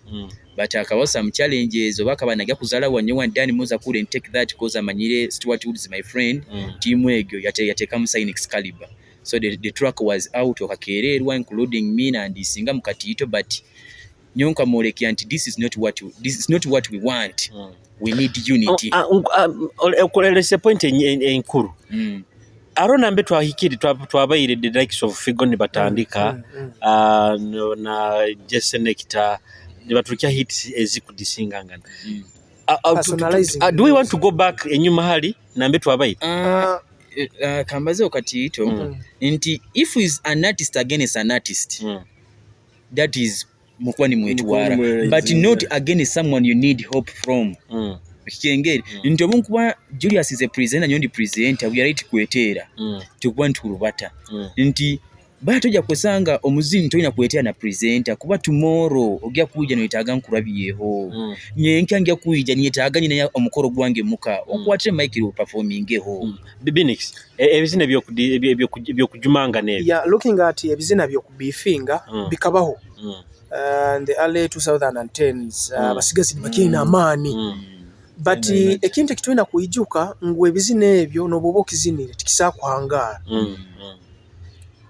but akabaho some challenges oba akaba najja kuzala wanyo and Dan Muza couldn't take that because amanyire Stuart Woods, my friend. Tiimu egyo yateekamu sign Excalibur, so the track was out okakeererwa, including me nandisinga mu katiito, but nyonka mwolekera nti this is not what we want. We need unity. Okulelesa point enkuru. Aro nambe twahikire twabaire the likes of Figo nibatandika na Jesse Nectar nibaturukya hits ezikudisingangana. Personalizing Do we want to go back enyuma hali nambe twabaire? Kambazeho katiito nti if is an artist against an artist, that is mukuba nimwetwara, but not against someone you need help from. Kikengeri nti obu nkuba Julius is a presenter, nyo ndi presenter, we are right kweteera tekuba nturubata nti baya tojja kusanga omuzini tolina kweteera na presenter, kuba tomorrow ojja kuija noyetaaga nkurabyeho, nyenkya nja kuija niyetaaga nyina omukoro gwange muka onkwatire mic performingeho. Binix, ebizina ebyokujumangana ebyo. Yeah, looking at ebizina byokubifinga bikabaho in the early 2010s, abasigazi nibakyina amaani, but ekintu ekitulina kwijuka ngu ebizina ebyo nobwoba okizinire tikisakuhangaara.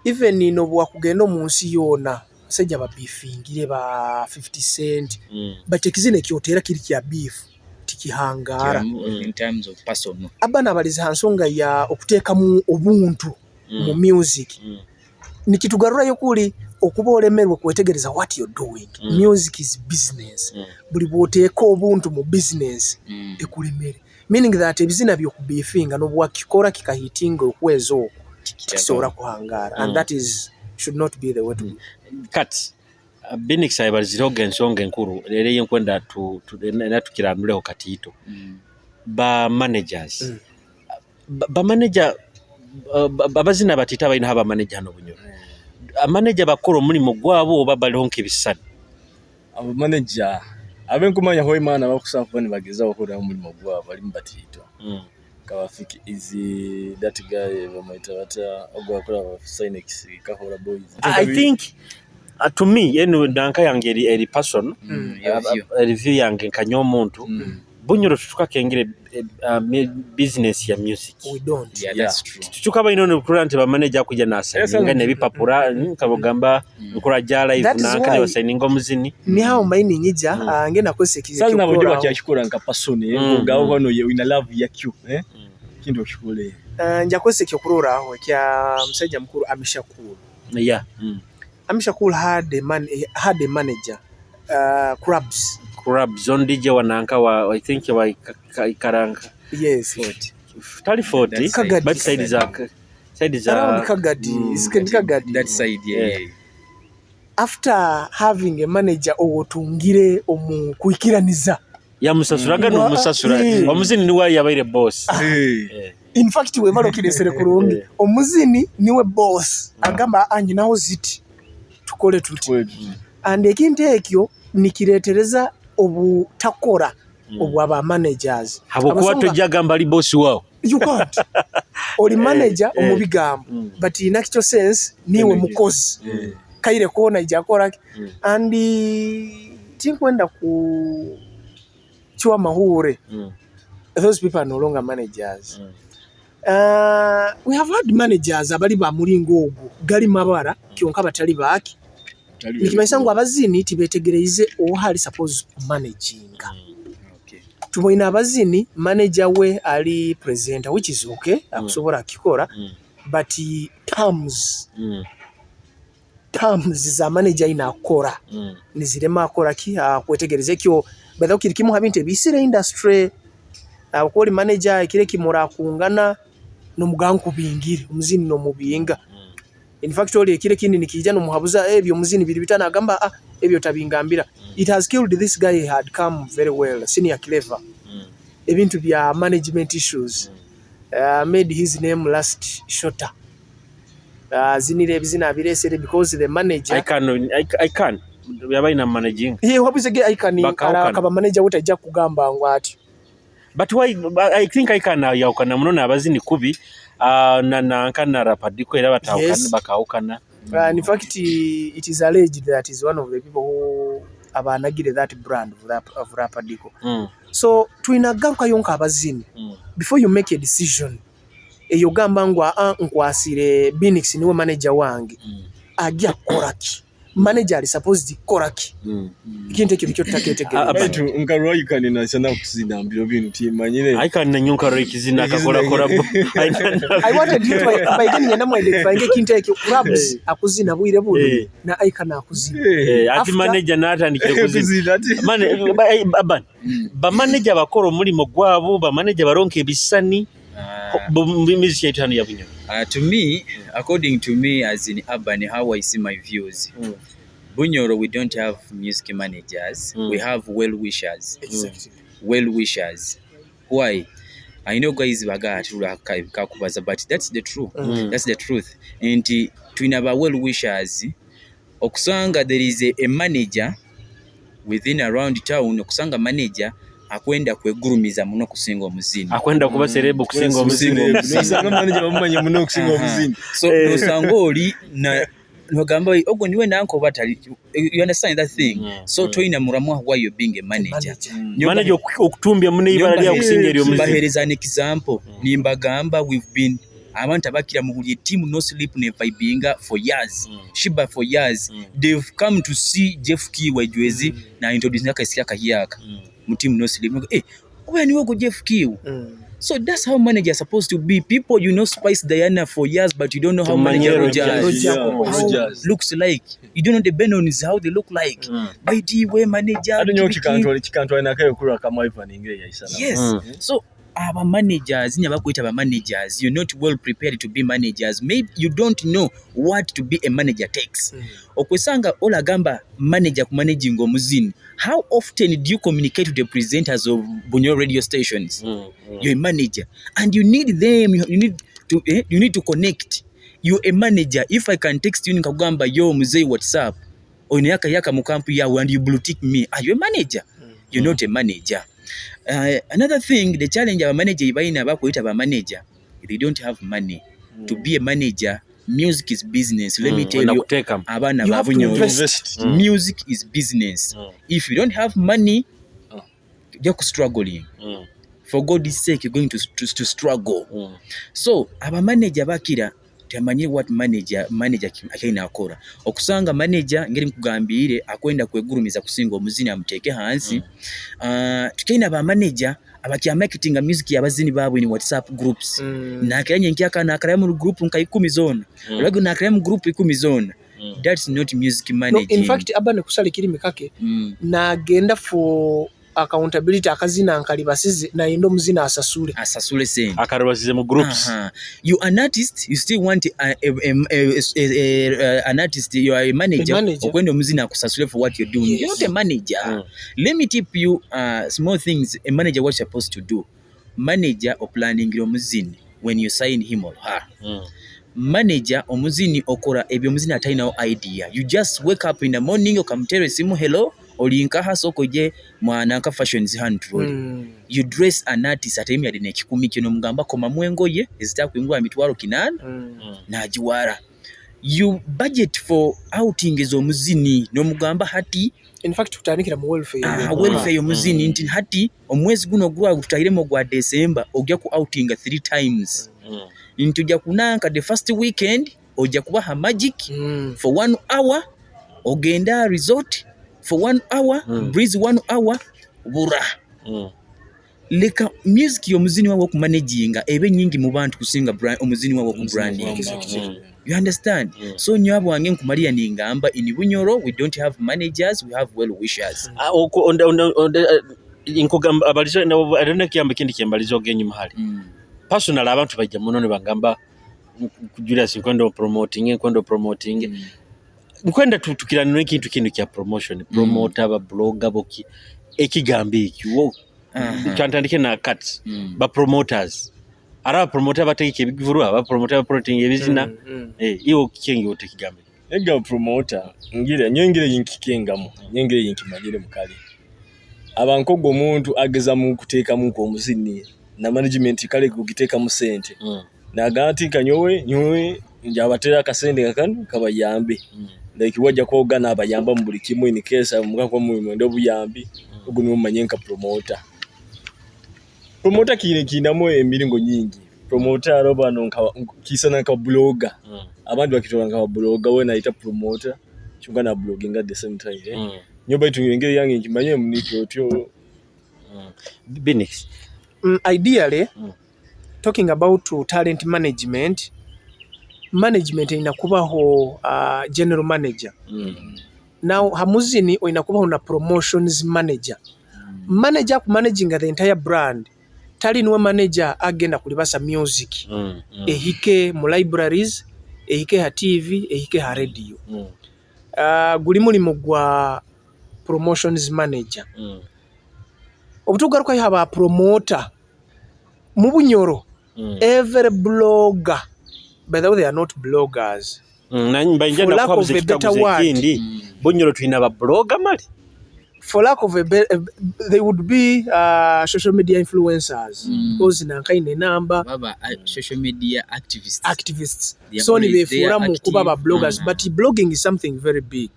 Even nobwakugenda omu nsi yoona abasajja babifingire ba 50 Cent, but ekizina ekyoteera kiri kya beef tikihangaara. In terms of personal. Aba nabaliza ha nsonga ya okuteekamu obuntu mu music, nikitugarurayo kuli okuba olemerwe kwetegereza what you're doing. Music is business. Buli bw'oteeka obuntu mu business ekulemere, meaning that ebizina byokubifinga nobwakikora kikahitinga okwezi okwo tikisobola kuhangaara, and that is should not be the way to Kati Binix ayebalizireho ensonga enkuru rero eyenkwenda era tukirandureho katiito. Ba managers, ba manager, abazina batita balinaho abamanager hano Bunyoro. Amanager bakora omulimu gwabo oba baliho nk'ebisani? Abamanager abenkumanya imana bakusaba kuba nibagezaho okukora omulimu gwabo balimu batiito kabafiki izi, that guy bamwita batya ogwo akola Sinex Kahora Boys. I think to me eno nanka yange eri person review yange nkanya omuntu. Bunyoro tutukakengere business ya music. We don't. Yeah, that's true. Tutukaba ino nokura nti bamanager kuja nasayininga nebipapura nkabogamba nkora ja live nanka nebasayininga omuzini. Nihawo maini nyija ngenda kozesa sasa nabo ndio bakyakikora nka person ngaho bano ina love yakyo kintu okikole. Nja kozesa ekyokurorraho ekya musajja mukuru Amisha Cool. Amisha Cool had a manager, Crabs. Crabs on DJ wananka wa, I think, wa Ikaranka. Yes. Tali 40. Kagadi. But side za Around Kagadi. Kagadi. That side, yeah. Yeah. After having a manager owotungire omu kwikiraniza yamusasuraga nomusasura. Omuzini niwe yabaire boss. In fact webala okiresere kurungi. Omuzini niwe boss, agamba anyinaho ziti tukole tuti, and ekintu ekyo nikiretereza obutakora obwa managers. Habwokuba tojja gamba ali boss waawo. You can't. Oli manager omu bigambo, but in actual sense niwe mukozi kaire koona ija akoraki. And tinkwenda ku kiwa mahure. Those people are no longer managers. We have had managers abali ba mulingo ogwo, gali mabara, kyonka batali baaki. Nikimanyisa ngu abazini tibetegereize oha ali suppose kumanaginga. Tuboine abazini manager we ali presenter, which is okay, akusobola akikora, but terms za manager ina akora nizirema akora ki kwetegereza ekyo. By kiri kimu ha bintu ebisire industry. Uko oli manager, ekire kimurakungana nomugankubingire omuzini nomubinga. In fact, oli ekire kindi nikija nomuhabuza ebyo omuzini biri bitana, agamba, "Ah, ebyo tabingambira." It has killed this guy. Had come very well, Senior Clever. Ebintu bya management issues made his name last shorter. Zinire ebizina abiresere because the manager I can, I can yabaina managing. Ye wabuze ge Icon. Bakawukana. Akaba manager we tajja kugamba ngo ati. But why? I think I can yawukana muno n'abazini kubi na nanka na Rapadiko era batawukana. Bakawukana. In fact, it is alleged that is one of the people who abanagire that brand of Rapadiko. So twinagarukayo nk'abazini, before you make a decision eyo gamba ngu aa nkwasire Binix niwe manager wange, ajja kukola ki? Manager ali supposed kukola ki? Ekintu ekyo nikyo tutaketegereza. Baitu nkarwa Icon nasana kuzina mbiro binu timanyire. Icon nanyonka ekizina akakola kola. I wanted you to by then ngenda mu identify ekintu ekyo. Rabs akuzina bwire buno na Icon akuzina. Eh, ati manager natandikire kuzina. Kuzina ati. Mane aban bamanager bakola omulimu gwabo, bamanager baronka ebisani miziki yaitu hano ya Bunyoro. To me, according to me, as in urban, how I see my views, Bunyoro, we don't have music managers. We have well wishers. Well wishers. Why? I know guys baga kakubaza, but that's the truth. That's the truth. Nti tulina ba well wishers. Okusanga there is a manager within around town, okusanga manager akwenda kwegurumiza muno kusinga omuzini. Akwenda kuba celeb kusinga omuzini. Nosanga manager bamumanye muno okusinga omuzini. So nosanga oli na nogamba ogwo niwe nanko batali, you understand that thing? So toyina muramwa why you're being a manager. Manager okutumbya muno ibara lya kusinga eri omuzini. Mbahereza an example, nimbagamba we've been abantu abakira mu buli team No Sleep ne vibinga for years, Shiba for years. They've come to see Jeff Kiwa ejwezi na introduce akaisika kahiyaka mu team No Sleep. Eh, oba niwe go Jeff Kiwa. So that's how managers are supposed to be. People, you know Spice Diana for years, but you don't know how Tumanye manager Rogers. Rogers, Rogers. how Rogers. looks like. You don't know the Benons, how they look like. But we manager. Ate nyo biki. kikantwale nakayo kulwa kama Ivan ingire yaisana. Yes. So aba managers, nya bakwita aba managers, you're not well prepared to be managers. Maybe you don't know what to be a manager takes. Okwesanga olagamba manager ku managing omuzini. How often do you communicate with the presenters of Bunyoro radio stations? You're a manager and you need them, you need to connect. You're a manager. If I can text you nkagamba yo mzee WhatsApp oyina yaka yaka mu kampu yawe and you blue tick me, are you a manager? You're not a manager. Another thing, the challenge aba manager balina, bakuyita ba manager, they don't have money to be a manager. Music is business, let me tell you. Nakuteekamu. Abaana You have to ba Bunyoro, invest. Music is business. If you don't have money, you're struggling. For God's sake, you're going to struggle. So abamanager bakira temanyi what manager akalina akola. Okusanga manager ngeri nkugambire akwenda kwegurumiza kusinga omuzini amuteeke hansi. Tukaina ba manager abakya marketing music yabazini baabwe ni WhatsApp groups. Nakiranye nkyaka nakaraya mu group nka 10 zona. Olwago nakaraya mu group 10 zona. That's not music No, managing. in fact, aba nekusala kirimi kake, nagenda for accountability, akazina nkalibasize nayenda omuzina asasule. Asasule sente. Akarabasize mu groups. You are an artist, you still want an artist, you are a manager, A manager. Okwenda omuzina akusasule for what you're doing. Yes. You're not a manager. Let me tip you small things a manager what's supposed to do. Manager oplaningira omuzini when you sign him or her. Manager omuzini okora ebyo omuzini atalinawo idea. You just wake up in the morning okamutera esimu, "Hello, olinkaha soko je mwana nka fashions hand." You dress an artist atayimya yadde n'ekikumi kye n'omugamba komamu engoye ezitakwingula 800,000. N'agiwara. You budget for outing ez'omuzini n'omugamba hati. In fact tutandikira mu welfare. Ah, welfare y'omuzini nti hati omwezi guno ogwa tutahiremu ogwa December ojja ku outinga three times, nti ojja kunanka the first weekend ojja kubaha magic for one hour, ogenda resort for one hour, breeze one hour, bura. Leka music y'omuzini wawe okumanaginga ebe nyingi mu bantu kusinga omuzini wawe okubranding. You understand? So nyo wange nkumalira ningamba, in Bunyoro we don't have managers, we have well wishers. Ah, nkugamba abalizo alina ekiyamba ekindi kyembalizo ogenyuma hali. Personal, abantu bajja muno ne bagamba, "Julius, nkwenda promoting, nkwenda promoting, nkwenda tukirana n'ekintu kino kya promotion, promoter, ba blogger boki." Ekigambo ekyo kyantandike na kati ba promoters, ari aba promoter bategeka ebivuru, aba promoter ba promoting ebizina. Iwo kyengi ote ekigambo? Ega promoter ngira nyo ngira yinkikengamu nyo ngira yinkimanyire mukale abankogo omuntu ageza mu kuteekamu omuzini na management kale kugiteekamu sente, naga nti kanyowe nyowe njabatera akasente kakano kabayambe, like wajja kwoga n'abayamba mu buli kimu in case mukakuba mwenda obuyambi. Ogwo niwo mumanye nka promoter. Promoter kine kinamu emiringo nyingi. Promoter aro bano nka kisana nka blogger, abandi bakitora nka blogger, we naita promoter kyunga na blogging at the same time, eh? Nyo baitu engeri yange nkimanye muniki otyo. Binix. Ideally, talking about talent management, management erina kubaho general manager. Now hamuzini olina kubaho na promotions manager. Manager akumanaginga the entire brand, tali niwe manager agenda kulibasa music ehike mu libraries, ehike ha TV, ehike ha radio. Guli mulimu gwa promotions manager. Obutugarukayo haba promoter mu Bunyoro, every blogger, by the way, they are not bloggers. For lack of a better word. Ekindi, Bunyoro tulina ba blogger mali? For lack of a they would be social media influencers, because nankaine namba baba social media activists. Activists. So nibefuura mu kuba ba bloggers, but blogging is something very big,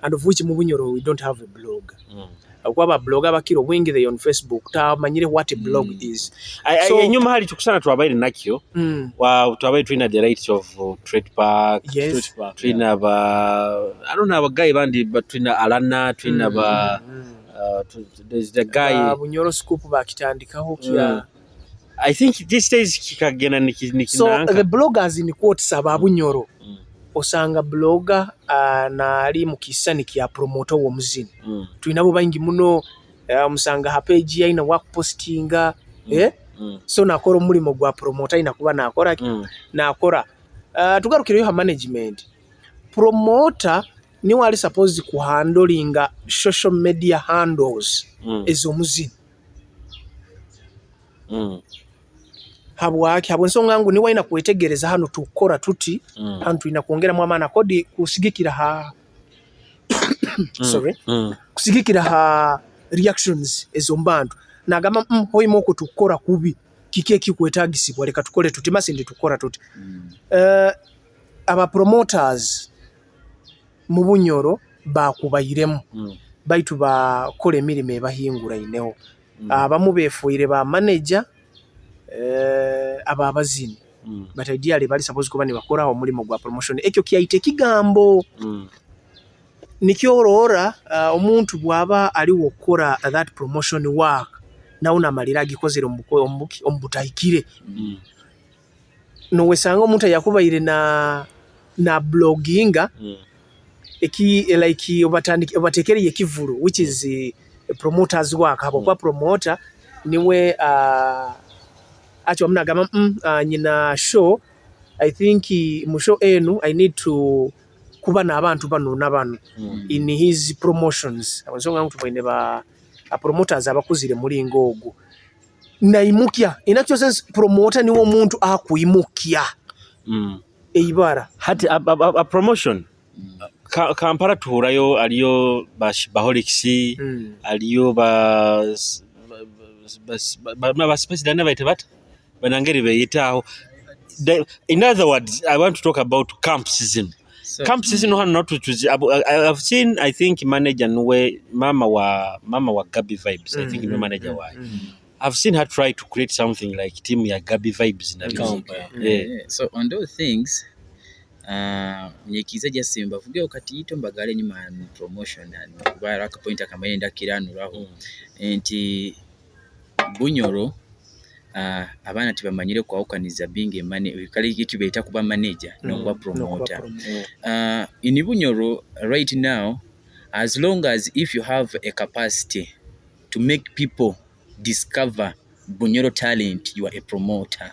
and of which mu Bunyoro we don't have a blog. Okuba ba blogger bakiro bwingi, they on Facebook, tamanyire what a blog is. So enyuma hali tukusana twabaire nakyo, wa twabaire tulina the rights of Trade Park. Tulina ba, I don't know, abaguy bandi, but tulina Alana, tulina ba there's the guy. Bunyoro Scoop bakitandikaho kya. I think these days kikagenda niki. So the bloggers in quotes aba Bunyoro, osanga blogger naali mu kisani kya promoter w'omuzini. Tulinabo baingi muno, musanga ha page yaina wakupostinga, eh? So nakora omulimo gwa promoter aina kuba nakora nakora. Tugarukireyo ha management, promoter niwe ali supposed kuhandlinga social media handles ez'omuzini. Habwaki? Habwensonga ngu niwe aina kwetegereza hano tukora tuti, hano tulina kwongeramu amaani kodi kusigikira ha, sorry, kusigikira ha reactions ez'omubantu, nagamba, hoima okwo tukora kubi, kiki ekikwetagisibwa, leka tukole tuti, masindi tukora tuti." Aba promoters mu Bunyoro bakubairemu, baitu bakola emirimu ebahinguraineho. Abamu befuire ba manager aba abazini, but ideally bali supposed kuba nibakora omulimu gwa promotion. Ekyo kyaita ekigambo nikyoroora. Omuntu bw'aba aliwo okukola that promotion work, nawe namalira agikozere omu butahikire. Nowesanga omuntu ayakubaire na bloginga eki like obatandike obatekereye ekivulu, which is promoters work, habwokuba promoter niwe acho wamunagamba, nyina show, I think mu show enu I need to kuba n'abantu bano na bano in his promotions." Ensonga ngu tubaine ba promoters abakuzire mulingo ogwo naimukya. In actual sense, promoter niwe omuntu akuimukya eibara. Hati a promotion, Kampala tuhurayo aliyo ba Baholix, aliyo ba Space Dana, baita bata banangeri beyitaaho. In other words, I want to talk about camps zino. So, Camps zino hano natutuzi I've seen, I think, manager nuwe mama wa Gabi Vibes, I think niwe manager wayo. I've seen her try to create something like team ya Gabi Vibes na biki. Camp, Yeah. Yeah. So on those things, nyekiza just mbavugeho katiito, mbagale enyuma and promotion and kuba aka point akamanye ndakiranuraho nti Bunyoro, abaana tebamanyire kwawukaniza being a manager, kale ekibeeta kuba manager n'okuba promoter. In Bunyoro right now, as long as if you have a capacity to make people discover Bunyoro talent, you are a promoter.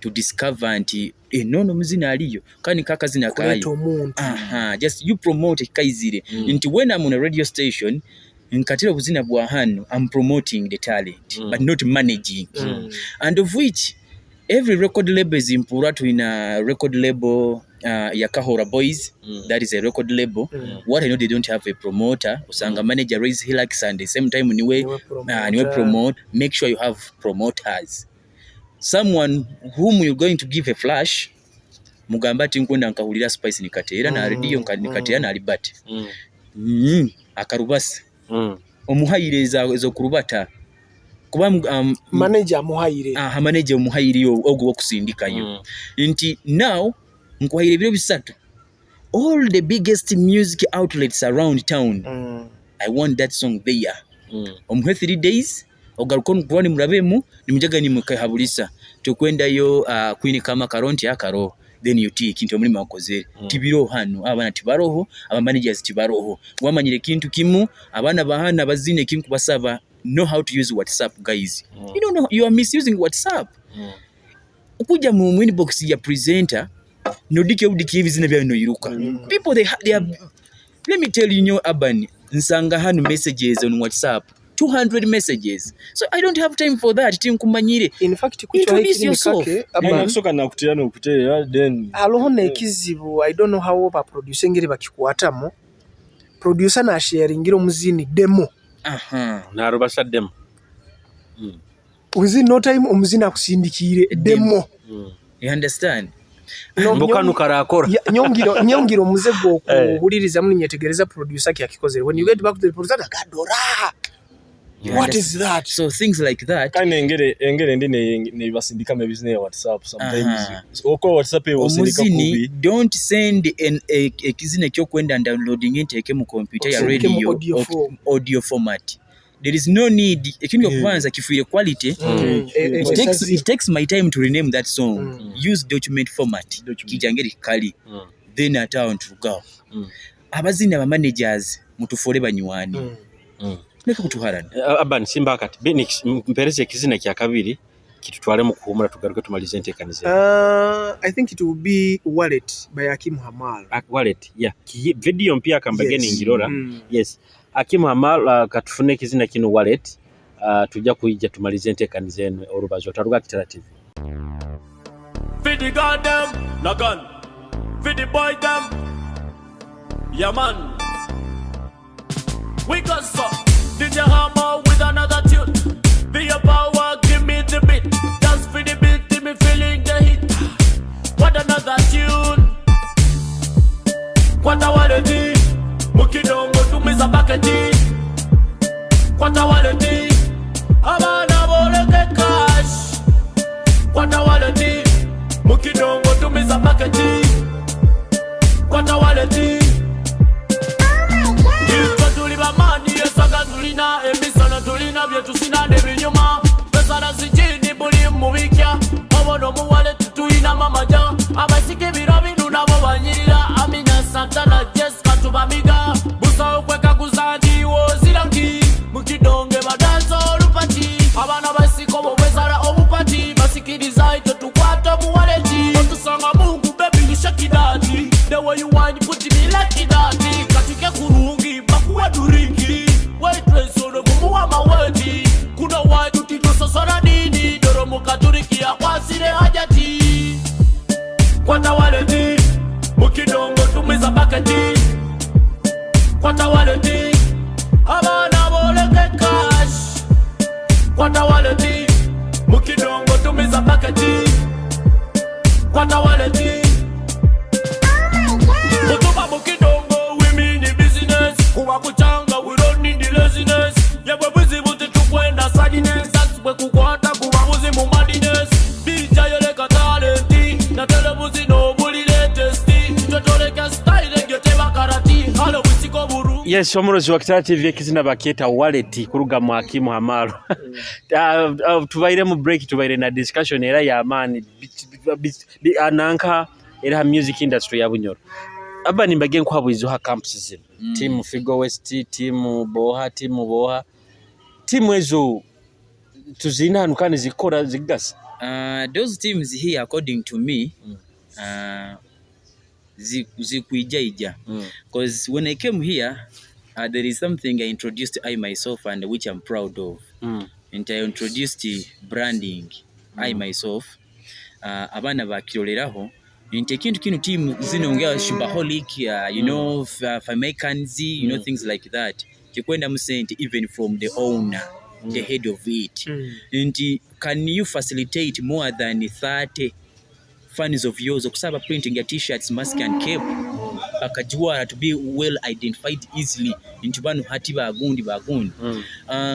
To discover nti nono muzina aliyo kandi kakazina Kuleeta kayo omuntu. Aha, just you promote kaizire nti when I'm on a radio station nkatira obuzina bwa hano, I'm promoting the talent but not managing. And of which every record label is impura tulina record label ya Kahora Boys. That is a record label. What I know, they don't have a promoter. Osanga manager raise Hilux and the same time niwe Niwe niwe promoter. Promote. Make sure you have promoters, someone whom you're going to give a flash, mugamba ati nkwenda nkahulira Spice nikateera na radio nikateera na Albert akarubasa omuhayire ezokurubata kuba Manager amuhayire. Aha, manager omuhayire ogwo wokusindikayo nti now nkuhayire ebiro 3, all the biggest music outlets around town. I want that song there. Omuhe 3 days, ogaruka kuba nimurabemu nimujaga nimukahabulisa tukwendayo Queen Kama karonti akaro, then you take nti omulimu akozere. Tibiroho hano, abaana tibaroho, aba managers tibaroho. Wamanyire ekintu kimu, abaana bahana bazine ekintu kubasaba, know how to use WhatsApp. Guys, you don't know, you are misusing WhatsApp. Okuja mu inbox ya presenter nodike udike ebizina byayo noyiruka. People, they are, let me tell you, nyo urban nsanga hano messages on WhatsApp, 200 messages, so I don't have time for that. Tinkumanyire. In fact, kuchwa Introduce yourself. kake Urban, Nakusooka nakutera n'okuteera then haloho n'ekizibu. I don't know how ba producer engeri bakikwatamu. Producer nasharingira omuzini demo. Narubasaddemu. Within no time omuzini akusindikiire demo. You understand? Mbukanu karakora. Nyongira omuze gw'okuwulirizamu ninyetegereza producer kyakikozere. When you get back to the producer, agadora, You what understand? is that? So things like that. Kandi engeri endi nebasindikamu ebizina ya WhatsApp sometimes. Okuba WhatsApp eyo osindika Omuzini, kubi. don't send ekizina ekyokwenda downloading nteeke mu computer ya Osindike mu radio. Audio form. Audio format, there is no need. Ekintu okubanza kifuire quality. It takes my time to rename that song. Use document format. Document. Kijangeri kali. Then ate awo nturugawo. Abazini, aba managers, mutufuule banywani. Leka kutuharana. Urban simba akati Benix, mpereze ekizina kya kabiri kitutwale mu kuhumula, tugaruke tumalize enteekaniza. I think it will be Wallet by Akim Hamal. Wallet, yeah. Video mpya kambage. Yes. Ningirora. Yes, Akim Hamal, katufune ekizina kino Wallet, tujja kuyijja tumalize enteekaniza eno olubazo taruga Kitara TV. For the goddamn, no gun. For the boy them, yeah man. We got some DJ Hammer with another tune. Be your power, give me the beat. Dance for the beat, me feeling the heat. What another tune. Kwata wallet, mukidongo tumiza baketi. Kwata wallet, abaana boleke cash. Kwata wallet, mukidongo tumiza baketi. Kwata wallet. Iffe tuli bamaani, eswaga tulina, emisono tulina, bye tusina nebinyuma pesala zijini buli mubikya obona omuwale tutulina mamaja abasika ebiro binu nabo banyirira Amina Santana Jessica tubamiga busawo kwekaguza nti woziraki mukidonge badansa olupati abaana basika obwo bwesala obupati basikiriza itwe tukwata omuwaleti otusanga mungu. Baby, you shake it that the way you want, put me like that. Katike kurungi bakuwa duringi waitress ono mumuwa maweti kuno waju titososora nini doro mukaturikia kwasire hajati. Kwata wallet, mukidongo tumiza baketi. Kwata wallet, abaana boleke cash. Kwata wallet, mukidongo tumiza baketi. Kwata wallet. Kutuba mukidongo, we mean the business. Kuba kuchanga, we don't need the laziness. Yebwe buzibu tetukwenda sadness. That's bwe kukwata kuba buzibu madness. DJ yoleka talenti, na telebuzi n'obuli latest. Twetoleka style egyo tebakarati. Halo busiko burungi. Yes, omurozi wa Kitara TV, ekizina bakyeta Wallet kuruga mu Akimu Hamaro. Tubaire mu break, tubaire na discussion era y'amaani nanka era ha music industry ya Bunyoro. Aba nimbage nkuhabwizo ha camps zino. Team Figo West, team Boha, team Boha. Team ezo tuzina hanu kandi zikora zigasa. Those teams here, according to me, zikwijaija because when I came here, there is something I introduced I myself and which I'm proud of. And I introduced branding I myself. Abaana bakiroleraho nti ekintu kino team zino nga Shibaholic, Famekans, things like that, kikwendamu sente even from the owner, the head of it. Nti can you facilitate more than 30 fans of yours okusaba printing ya T-shirts, mask and cape bakajiwara to be well identified easily nti bano hati bagundi bagundi.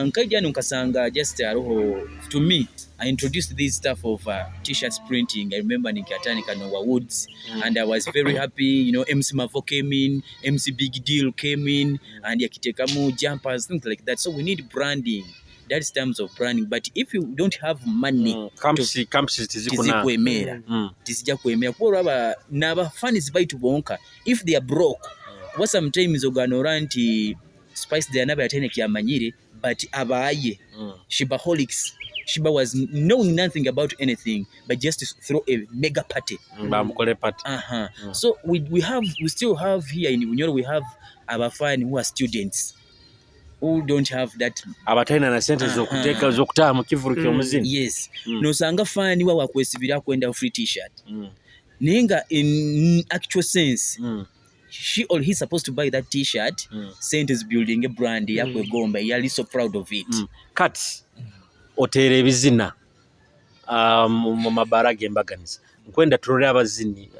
Nkaija no nkasanga just aroho to me I introduced this stuff of T-shirts printing. I remember nikiatandika Noah Woods and I was very happy. MC Mavo came in, MC Big Deal came in and yakitekamu jumpers, things like that. So we need branding. That's terms of branding, but if you don't have money, Camps tizikuna. Tizikwemera. Tizijja kwemera kuba olaba n'abafans baitu bonka if they are broke, kuba sometimes oganora nti Spice Diana yatene kyamanyire, but abaye Shibaholics, Shiba was knowing nothing about anything but just to throw a mega party. Bamukole party. So we still have here in Bunyoro, we have abafani who are students who don't have that. Abatalina na sente z'okuteeka z'okutaha mu kivulu ky'omuzini. Yes. Nosanga fani wa wakwesibira kwenda free T-shirt, naye nga in actual sense she or he supposed to buy that T-shirt. Sente is building a brand yakwegomba, yali so proud of it. Kati oteera ebizina mu mabaara g'embaganiza, nkwenda tulole abazini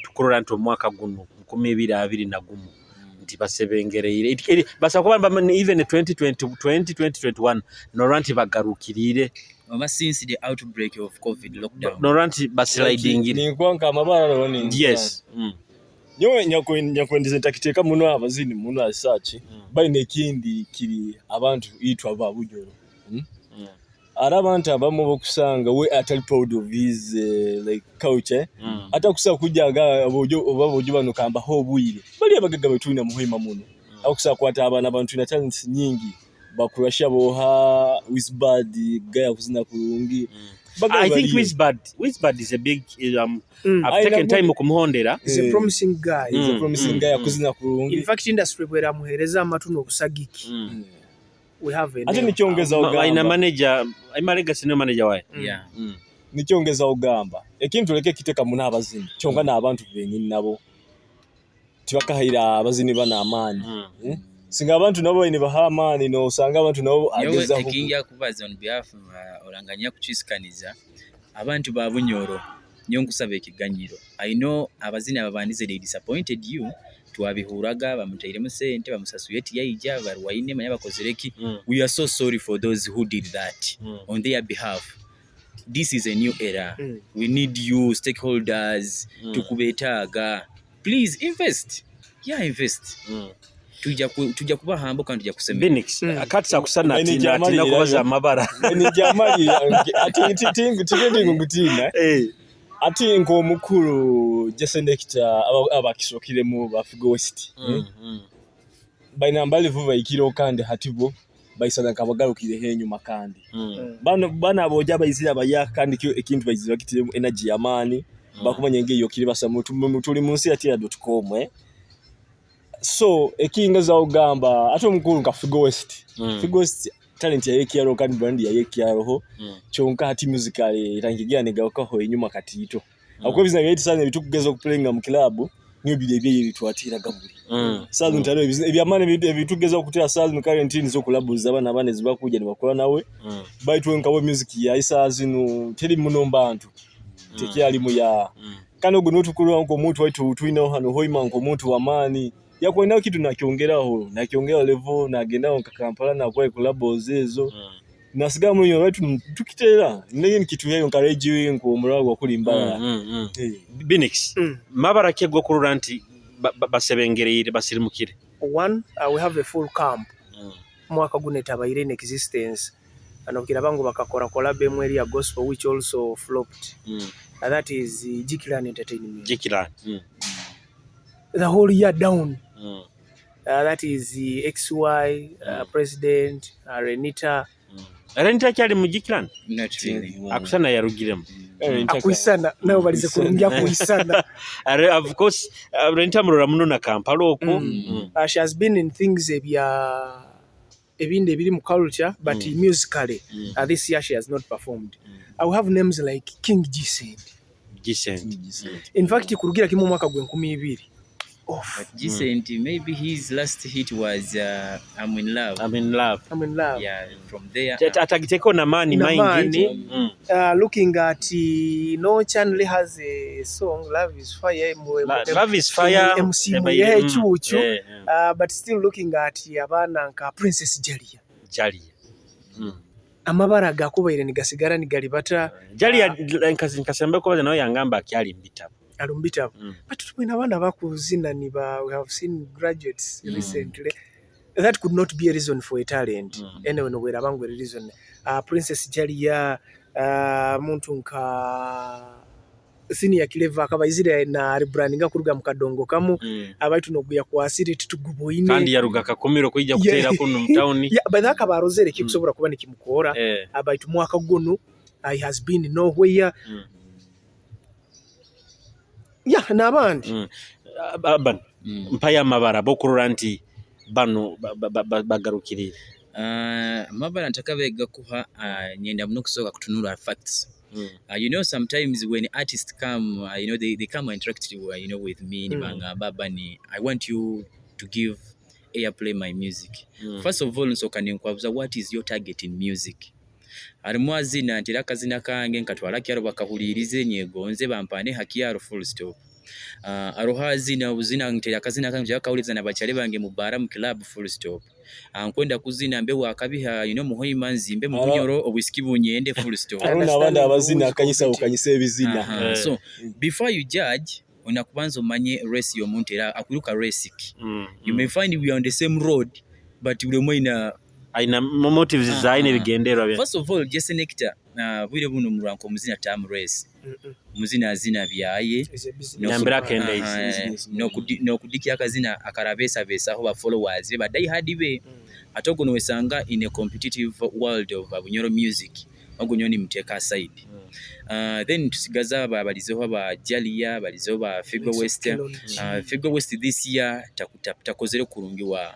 tukurora nti omwaka guno 2021 nti basebengereire. Basobola kuba even 2020 2021 norwa nti bagarukirire. Oba since the outbreak of COVID lockdown. Norwa nti baslidingire. Ninkuba amabara rero ni Yes. Nyowe nyakwendeze ntakiteeka muno abazini muno asaki balina ekindi kiri abantu itwa aba Bunyoro, Ari abantu abamu bokusanga we atali proud of his like culture. Ate akusa kujjaga oba bojo bano kambaho obwire bali abagaga betulina muhima muno akusa kwata abaana abantu na talents nyingi bakurasha boha Wisbad gaya kuzina kurungi. Bagaba I think baliyo. Wizbad is a big I've taken Aina time okumuhondera. He's a promising guy. He's a promising guy akuzina In kurungi. fact, industry bweramuhereza amatu n'obusagiki, we have a Ate name. nikyongeza Aina ogamba manager Aima Legacy niyo manager waye. Yeah. Nikyongeza ogamba ekintu leke kiteka muno abazini kyonka n'abantu benyini nabo tibakahira abazini bano amaani. Eh? Singa abantu nabo baine baha amaani nosanga abantu nabo Nyowe agezaho ekinja kubaza on behalf of oranganya kukisikaniza abantu ba Bunyoro, nyo nkusaba ekiganyiro. I know abazini ababandize they disappointed you, twabihuraga bamutairemu sente bamusasuye tiyaija barwaine manya bakozereki. We are so sorry for those who did that. On their behalf, this is a new era. We need you stakeholders. Tukubetaaga, please invest, yeah, invest. Tujja kubahamba kandi tujja kusemera. Benix, kati sakusana Eni atina jamali atina kubaza irayo. amabara. Nijamali ati tigende ngutiina. Ati nk'omukulu Jason Nectar abakisokiremu ba Figo West, Baina mbalivu baikiro kandi hatibo baisana kabagarukire enyuma kandi bano bana boja baizira baya kandi kyo ekintu baizira kitiremu energy yamaani. Bakumanya ngeyo kiri basa tuli mu nsi ya tira.com, eh. So ekingeza ogamba ate omukulu nka Figo West, Figo West talent yaye kyaro kandi brand yaye kyaroho. Kyonka hati musical erangigira negarukaho enyuma katiito akuba ebizina byaitu sana ebitukugeza okuplayinga mu club niyo biri ebyeyo bitwatiraga buli saa zino taliwo ebyamaani ebitugeza okutera saa zino currently nizo kulabuza abaana abaana ezibakuja nibakora nawe. Baitu nkawe music ya isaa zino teri muno mbantu tekyalimu ya. Kandi ogu niwe tukurora nk'omuntu waitu twinaho hano Hoima nk'omuntu w'amaani, yakuba kitu nakyongeraho level, nagendaho nka Kampala nakora collabos ezo, nasigara muri waitu tukiteera naye nikituha encourage nk'omuraba gwakuri Mbarara. Binix, mabara ki ag'okurora nti basebengereire, basirimukire? One, we have a full camp. Mwaka guno etabaire in existence, nokiraba ngu bakakora collab emwe eri ya gospel which also flopped. That is Gkilan Entertainment. Gkilan. The whole year down. That is XY, President, Renita. Renita akyali mu Gkilan? Not really. Akusana yarugiremu. Akwisana nabo balize kurungi akwisana. Of course, Renita murora muno na Kampala okwo. She has been in things ebya ebindi ebiri mu culture, but musically this year she has not performed. We have names like King Gcent. Gcent. In fact, kurugira kimwe omwaka gw'2000 off. But Gcent, maybe his last hit was I'm in Love. I'm in Love. I'm in Love. Yeah, from there. Atagiteko na mani Na maingi. Maani. Looking at no Channel has a song Love is Fire. Love is Fire. MC Ebaire, Muyehe Chuchu. But still looking at abaana nka Princess Jalia. Jalia. Amabara gakubaire nigasigara nigalibata. Jalia nkasembe kubaza nawe yangamba akyali mbitabo. Ali mbitabo. But tubwine abaana bakuzina ni ba, we have seen graduates recently. That could not be a reason for a talent. Anyway, no bwera bangu reason. Princess Jalia, muntu nka Senior Clever akabaizire na rebrandinga kuruga mu kadongo kamu, abaitu noguya kwasire tituguboine. Kandi yaruga Kakumiro kwijja kuteera kuno mu town. Yeah, by that akabarozere kikusobola kuba nikimukora. Abaitu mwaka guno, he has been nowhere. Yeah, n'abandi. Bano mpayo amabara bokurora nti bano bagarukirire. Amabara ntakabega kuha, nyenda muno kusooka kutunula facts. Sometimes when artists come, they come and interact, with me. Nibangamba, Bani, I want you to give airplay my music. First of all, nsooka nenkwabuza, what is your target in music? Harimu azina nti era akazina kange nkatwara kyaro bakahulirize nyegonze bampane hakyaro, full stop. Aroho azina obuzina nti akazina kange bakahuliriza na bakyale bange mu bara mu club, full stop. Nkwenda kuzina mbe wakabiha muhoima nzimbe mu bunyoro obwisiki bunyende, full stop. Hariho n'abandi abazina akanyisa okanyisa ebizina. So before you judge, ona kubanza omanye race y'omuntu era akwiruka race ki. You may find we are on the same road, but buli omwe aina aina motives za aina ebigendererwa bye. First of all, Jesse Nectar, bwire buno mulwanko omuzina tam race. Omuzina azina byaye. Is a business. Nyambira akenda izi. N'okudikya akazina akarabeesabeesaho ba followers be ba die hard be. Ate ogwo nowesanga in a competitive world of Bunyoro music, ogwo nyo nimuteeka aside. Then tusigaza balizeho ba Jalia, balizeho ba Figo West. Figo West this year takozere kurungi wa.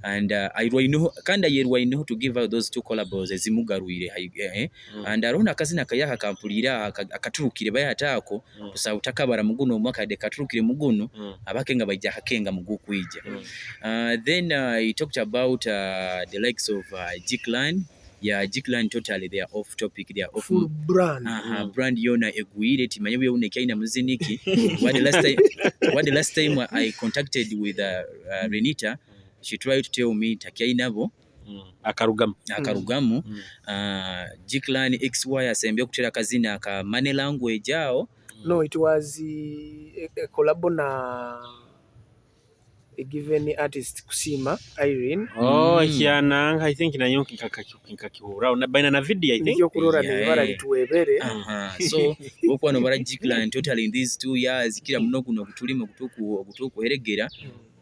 And airwainoho, kandi ayerwainoho to give out those two collabos ezimugarwire. And arona akazina kayaka kampulira akaturukire bayataako, kusa utakabara muguno omwaka de katurukire muguno, abakenga baija hakenga mugukwija. Then he talked about the likes of G-Clan. Yeah, G-Clan totally they are off topic, they are off full brand. Brand yona egwire timanye byo une kyaina muziniki. What the last time I contacted with Renita, she tried to tell me takyainabo. Akarugamu. Akarugamu. G-Clan XY asembye kutera kazina ka money language ao. No, it was a collab na a given artist Kusima Irene. Oh, kiana, I think na yonki nkakihura na baina na video, I think. Nikyo kurora Yeah, ni bara yeah. lituwebere. So okwano bara G-Clan totally in these 2 years kila muno kuno kutulimo kutuku heregera.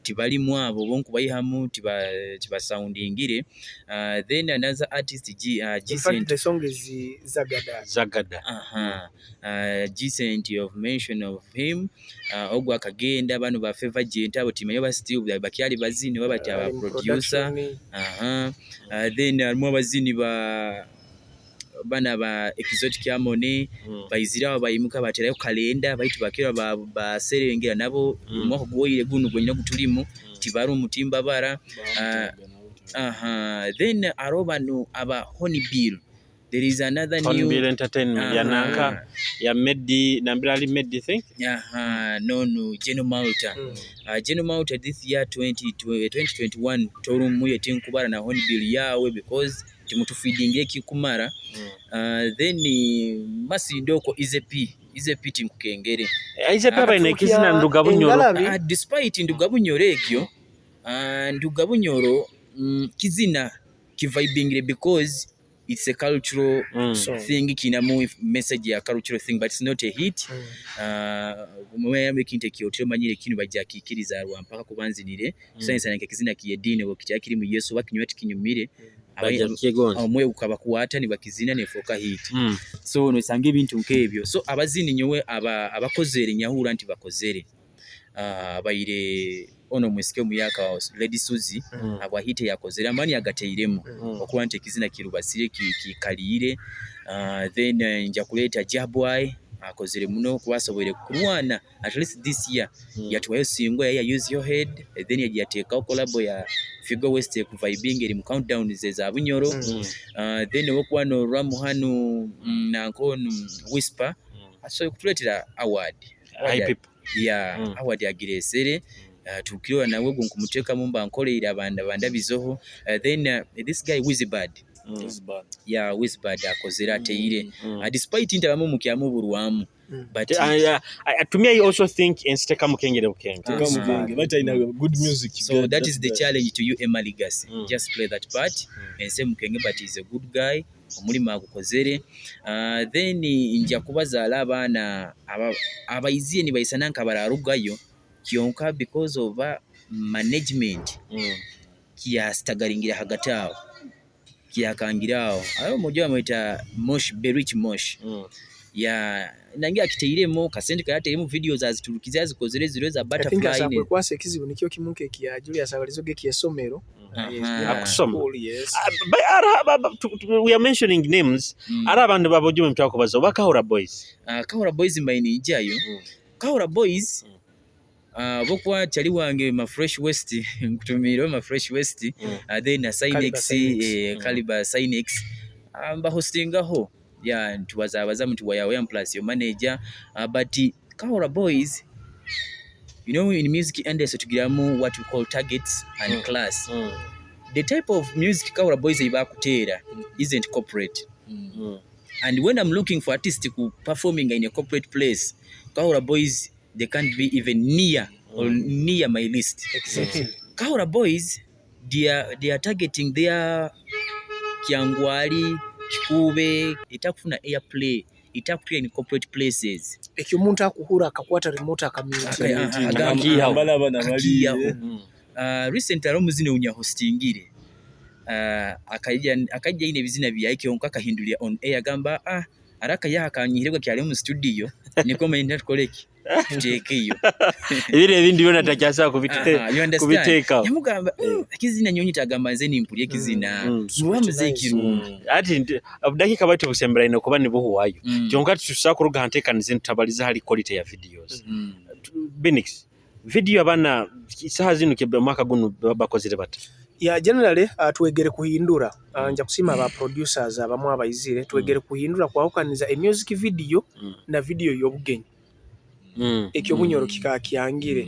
Tibalimu abo bonku bayihamu tibasoundingire. Then another artist In fact, G-Cent. the song is Zagada. Zagada. G-Cent, you have mentioned of him. Ogwo akagenda bano ba Favor Gent abo timanyo ba still bakyali bazini baba aba In producer. production. Then harimu abazini ba bana ba Exotic Harmony, baizira bayimuka baterayo kalenda baitu bakira baserengera nabo mwaka gwoyire guno gwenyina gutulimu tibari omutimba bara. Then aro bano aba Honey Bill. There is another new Hornbill Entertainment ya nanka ya Meddy, nambira ali Meddy think. Aha, nonu General Malta. General Malta this year 20, 2021 torumuye tinkubara na Hornbill yawe because timutufeedinga ekikumara. Then masindoko Izepi, Izepi tinkukengere. Izepi abaine ekizina Nduga Bunyoro. Engalabi. Despite Nduga Bunyoro egyo, Nduga Bunyoro kizina kivibingire because it's a cultural thing, kinamu message ya cultural thing, but it's not a hit. Mumwe ekintu ekyo manyire kinu bajakikiriza rwampaka kubanzinire mm. Nke kizina kiyedini bo kitya kiri mu Yesu bakinywa tikinyumire. Bajja kukyegonza. Omwe ukabakwata nibakizina nefoka hit. So nosanga ebintu nk'ebyo. So abazini nyowe abakozere nyahura nti bakozere abaire ono mwisike omuyaka Lady Suzy abwa hit yakozere amani agateiremu okuba nti ekizina kirubasire kikaliire. Then nja kuleeta Jabwai akozere muno kubasobwere kurwana at least this year yatwayo single ya Use Your Head, then yateekaho collabo ya Figo West ku vibing eri mu countdown ze za Bunyoro. Then wokuba no Ramuhanu nankonu Whisper asobola kutuleetera award. High people. Ya award agiresere tukiriwa nawe gwo nkumuteekamu mba nkoleire abanda bandabizoho. Then this guy Wizbad. Ya Wizbad akozere ateire. Despite nti abamu mukyamu burwamu. But To me I also think ensiteka mukengere bukenge. But I know good music. So that is the challenge to you, Emma Legacy. Just play that part. Ense mukenge, but he's a good guy. Omulimo agukozere. Then nja kubazaala abaana abayiziye nibaisana nkabararugayo kyonka because of management kiyastagaringira hagati awo kiyakangirawo ayo mujja bamwita Mosh Berich Mosh. Ya nange akiteiremo kasente kayateiremo videos aziturukiza azikozere ziro za I think butterfly ne asaakwekwasa ekizibu nikyo kimu nk'ekya Julius Abalizoge eky'essomero. Akusoma. School, yes. But we are mentioning names. Ari abantu babojo mtwakubaza oba Kahura Boys. Kahura Boys mbaine njayo. Kahura Boys bokuwa chali wange ma Fresh West nkutumiire ma Fresh West then na Sinex, Caliber Caliber Sinex mba hostingaho ya ntubazabaza mtu wa yawe plus your manager. But Kahura Boys, you know, in music industry tugiramu what we call targets and class. The type of music Kahura Boys ibakuteera isn't corporate. And when I'm looking for artists who performing in a corporate place, Kahura Boys, they can't be even near or near my list. Exactly. Kahura Boys, they are targeting their Kyangwali, Kikube, itakufuna airplay, itakufuna in corporate places. Ekyo omuntu akuhura akakwata remote akamute. Akakiyaho. Recently alo muzine unya hostingire. Akajja ine ebizina byaye kyonka akahindulira on air agamba araka yahakanyihirebwa kyali mu studio niko menya tukoleki tuteekeyo. Ebire ebindi byona takyasa kubiteeka. Yamugamba ekizina nyonyi tagamba nze nimpulye ekizina. Muba muzikirungi. Ati obudakika baitu busembera ino kuba nibuhuwayo. Kyonka tutusa kuruga nteekanize tutabaliza hali quality ya videos. Benix, video abana isaha zino kebe mwaka guno bakozire bata. Ya generally twegere kuhindura. Nja kusima aba producers abamu abayizire twegere kuhindura kwawukaniza e music video na video y'obugenyi. Ekyo Bunyoro kikakyangire.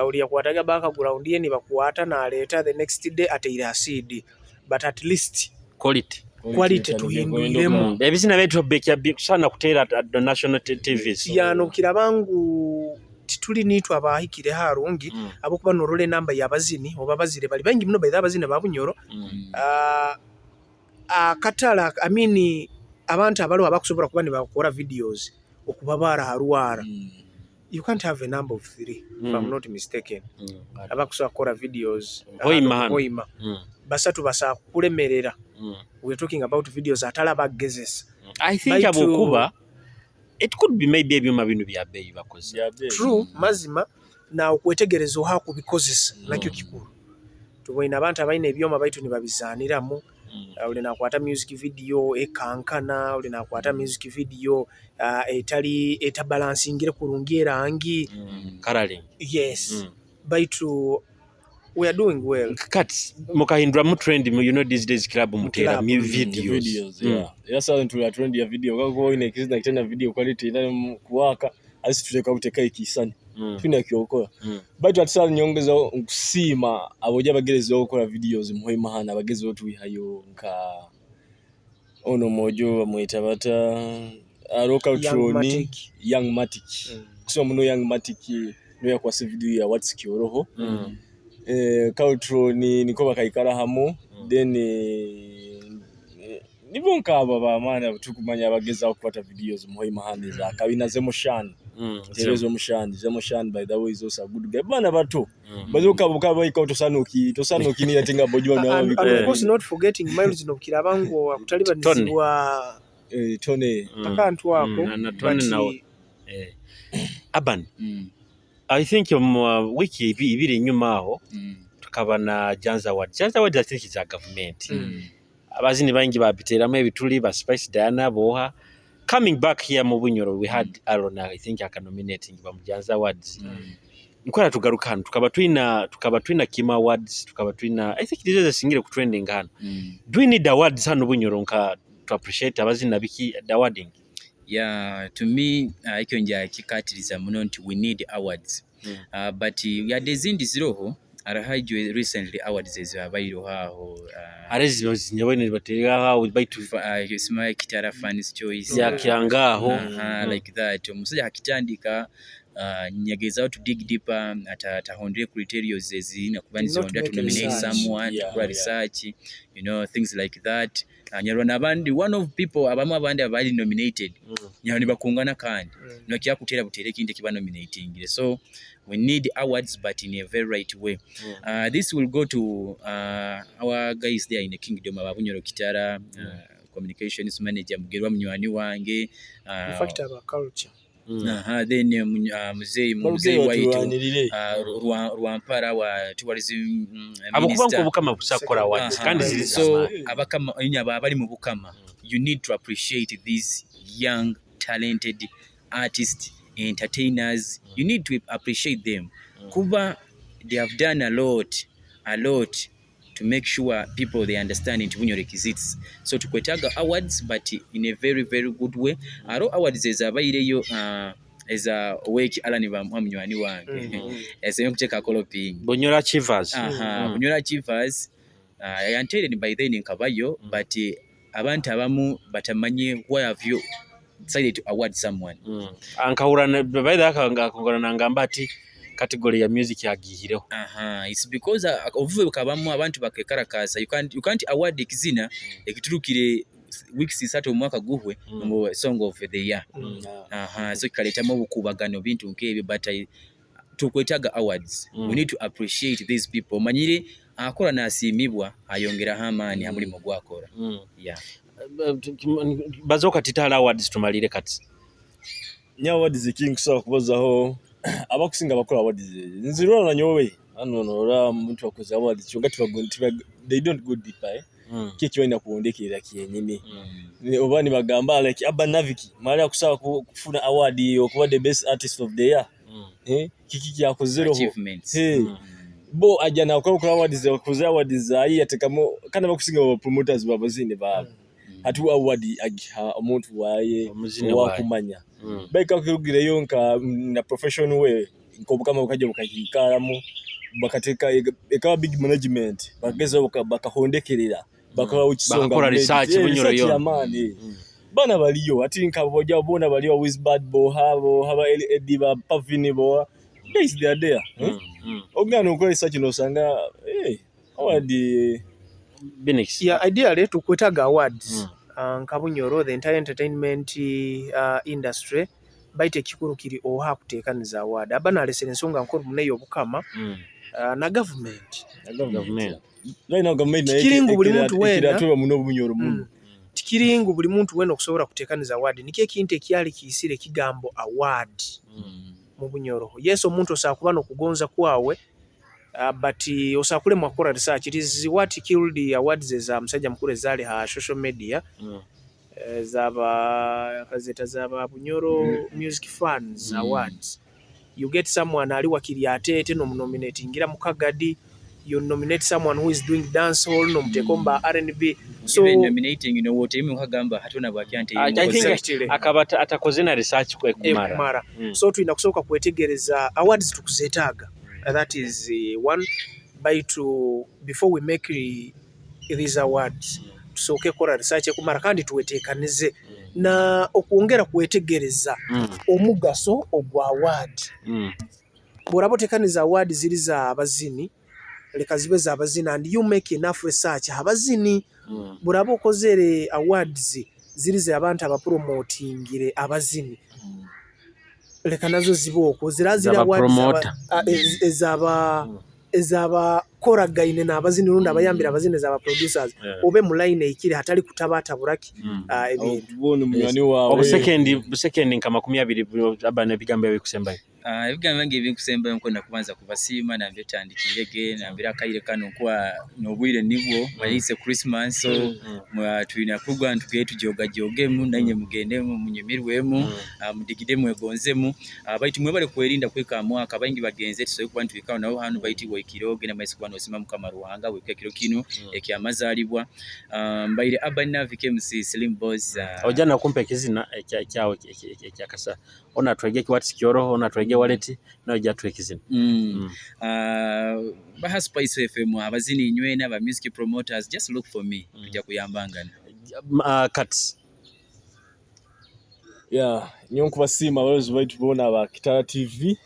Uli yakwataga background ye nibakwata naleeta the next day ateire acid. But at least quality quality tuhinduremu. Ebizina betu bekya kusana kuteera at the national TVs. Yano kirabangu tituli nitwa abahikire harungi abokuba norole namba y'abazini oba bazire bali bangi muno baitha abazini ba Bunyoro. Akatala I mean abantu abaliho abakusobola kuba nibakora videos okubabara harwara. You can't have a number of 3 if I'm not mistaken. Abakusobola kukora videos Hoima. Hoima. Basatu basa kulemerera. We are talking about videos atala bagezesa. I think abokuba it could be maybe ebyuma bino bya bbeeyi bakoze. True, mazima na okwetegereza oha kubikozesa nakyo kikulu. Tuboine abantu abalina ebyuma baitu nibabizaaniramu. Uli nakwata music video ekankana, uli nakwata music video etali etabalansingire kurungi erangi. Coloring. Yes. Baitu We are doing well. Kati mukahinduramu trend, these days club mutera Club. Videos. Videos, yeah. Era sasa ntula trend ya video kako ine kizina kitenda video quality ina kuwaka asi tuteka buteka ikisani tulina kyokora. Baitu ati sasa nyongeza nkusiima aboja abagereza okukola videos muhoimahana abagezi otuwihayo nka ono mojo bamwita bata Young Troni. Matic. Young Matic. Kusoma muno Young Matic niyo yakwasa video ya What's Kyoroho. Cultron niko bakaikara hamu. Then nibo nkaba bamaani tukumanya abagezaho kukwata videos muhoimahana za kabina zemushani. Terezo mushani, zemushani, by the way, is also a good guy. Bana bato bazoka bukaba ika tosanuki tosanuki ni yatinga bojwa na And of course not forgetting Miles nokiraba ngu akutalibanizibwa Tony. Akantu ako. Na Tony But nawe. Aban, I think mu wiki 2 enyuma aho tukaba na Janza Award. Janza Award I think za government. Abazini bangi babiteramu ebituli ba Spice Diana boha. Coming back here mu Bunyoro we had Aaron, I think aka nominating ba mu Janza Awards. Nkola tugaruka hano tukaba twina Kima Awards, tukaba twina, I think these zisingire ku trending hano. Do we need awards hano Bunyoro nka to appreciate abazina biki the awarding? Yeah, to me ekyo njakikatiriza muno nti we need awards. But yadde ezindi ziroho arahajwe recently awards ezabaireho aho Arezi zinyabone bateraho baitu Sima Kitara Fans Choice. Yakirangaho. Aha, like that omusajja akitandika nyagezaho to dig deeper atahondere criteria ezirina kuba Did not nizonda to make nominate research. someone to research, things like that. Nyarwanda abandi, one of people abamu abandi abali nominated nyarwanda nibakungana kandi nokya kutera butere ekindi ekiba nominating. So we need awards, but in a very right way. This will go to our guys there in the kingdom ababunyoro Kitara, communications manager Mugerwa munywani wange. In fact aba culture. Aha, then muzeeyi muzeeyi waitu Balwanirire. Rwampara wa tourism Abo kuba minister. obukama busakola awards kandi ziri So zamaanyi. abakama aba abali mu bukama, you need to appreciate these young talented artists, entertainers. You need to appreciate them kuba they have done a lot, a lot to make sure people they understand nti Bunyoro exists. So tukwetaaga awards, but in a very, very good way. Aro awards ezabaireyo eza oweki Alan bamwa munywani wange esemye kuteekako koloping. Bunyoro Achievers. Aha, Bunyoro Achievers yanteere by then nkabayo, but abantu abamu batamanye why have you decided to award someone. Ankahura baitha akongora nangamba ati category ya music yagihireho. Aha, it's because obuvuyo bukabamu abantu bakekarakasa. You can't award ekizina ekiturukire weeks 3 omwaka guhwe mu song of the year. Aha, so kikaletamu obukubagano bintu nk'ebyo, but tukwetaaga awards. We need to appreciate these people. Omanyire akola n'asiimibwa ayongeraho amaanyi ha mulimu gwakora. Yeah. Bazooka titala awards tumalire kati. Nya awards ekinkusobola kubazaho abakusinga bakola awards nzirwana nanyowe hano nora omuntu akoze awards kyonka they don't go deeper, eh? Kiki balina kuwondekerera kyenyini. Oba nibagamba like Abba Naviki mali akusaba kufuna award okuba the best artist of the year, eh? Kiki kyakozereho? Achievements. Hey. Bo ajja nakola kola awards akoze awards zayi yatekamu kandi abakusinga ba promoters babazine baabo ati award agiha omuntu waye Omuzini waye. owakumanya baika kurugireyo nka na profession way nk'obukama bukajja bukahikaramu bakateeka ekaba big management bageza bakahondekerera bakola ekisonga. Bakakora research Bunyoro yo. Yamaani bana baliyo ati nka bojja bona baliyo Wizbad boha boha ba Eddie ba Pavini boha, guys, they are there, Ogana okola research nosanga award. Binix. Yeah, ideally tukwetaaga awards nka Bunyoro, the entire entertainment industry, baitu ekikuru kiri oha kuteekaniza award aba nalesera ensonga nkuru muno ey'obukama na government. Government. Right now government nayo Tikiringu buli muntu weena. Ekiratuba muno Obunyoro muno. Tikiringu buli muntu weena okusobola kuteekaniza award nikyo ekintu ekyali kiisire ekigambo award mu Bunyoro. Yes, omuntu osobola kuba n'okugonza kwawe, but osobola kulemwa kukora research. It is what killed the awards eza musajja mukulu ezaali ha social media. Zaba kazeta zaba Bunyoro Music Fans Awards. You get someone ali wakiri ate ete nomunominatingira mukagadi. You nominate someone who is doing dancehall, nomuteeka omu ba R&B. So Even nominating nowootemu okagamba hatona bwakya nti I think Exactly. akaba atakoze na research kwe kumara. Ekumara. So tulina kusooka kwetegereza awards tukuzeetaaga. That is one. Baitu before we make these awards, tusooke kukora research ekumara kandi tuweteekanize na okwongera kwetegereza omugaso ogwa award. Bw'oraba oteekaniza award ziri za abazini, leka zibe za abazini and you make enough research abazini. Bw'oraba okozere awards ziri za abantu abapromotingire abazini, leka nazo zibe okwo zira ziri awards Z'abapromota. Ezaba ezabakoragaine n'abazini rundi abayambire abazini, ezaba producers, obe mu line ekiri hatali kutabaataburaki ebintu. Kubona munywani wawe. Obusekendi busekendi nka 20 aba n'ebigambo ebikusembayo. Ah, ebigambo byange ebinkusembayo nkwenda kubanza kubasiima nambere tutandikirege nambere akaire kano nkuba n'obwire nibwo bayise Christmas, so twina kugwa ntugende tujogajogemu nanye mugendemu munyumirwemu, mudigide mwegonzemu, baitu mwebale kwerinda kwika mwaka baingi bagenze tusobola kuba nitwikaho nabo hanu, baitu waikire ogenda maiso kuba nosima Mukama Ruhanga wika ekiro kino ekyamazaalibwa. Mbaire Urban Navic MC Slim Boys. Ojja nakumpa ekizina ekyawe ekyakasa ona twege kiwati kyoroho ona twege wallet nawe ojja tuwe ekizina. Baha Spice FM abazini inywena aba music promoters, just look for me, tujja kuyambangana. Kati Yeah, nyo nkubasiima abarozi baitu boona ba Kitara TV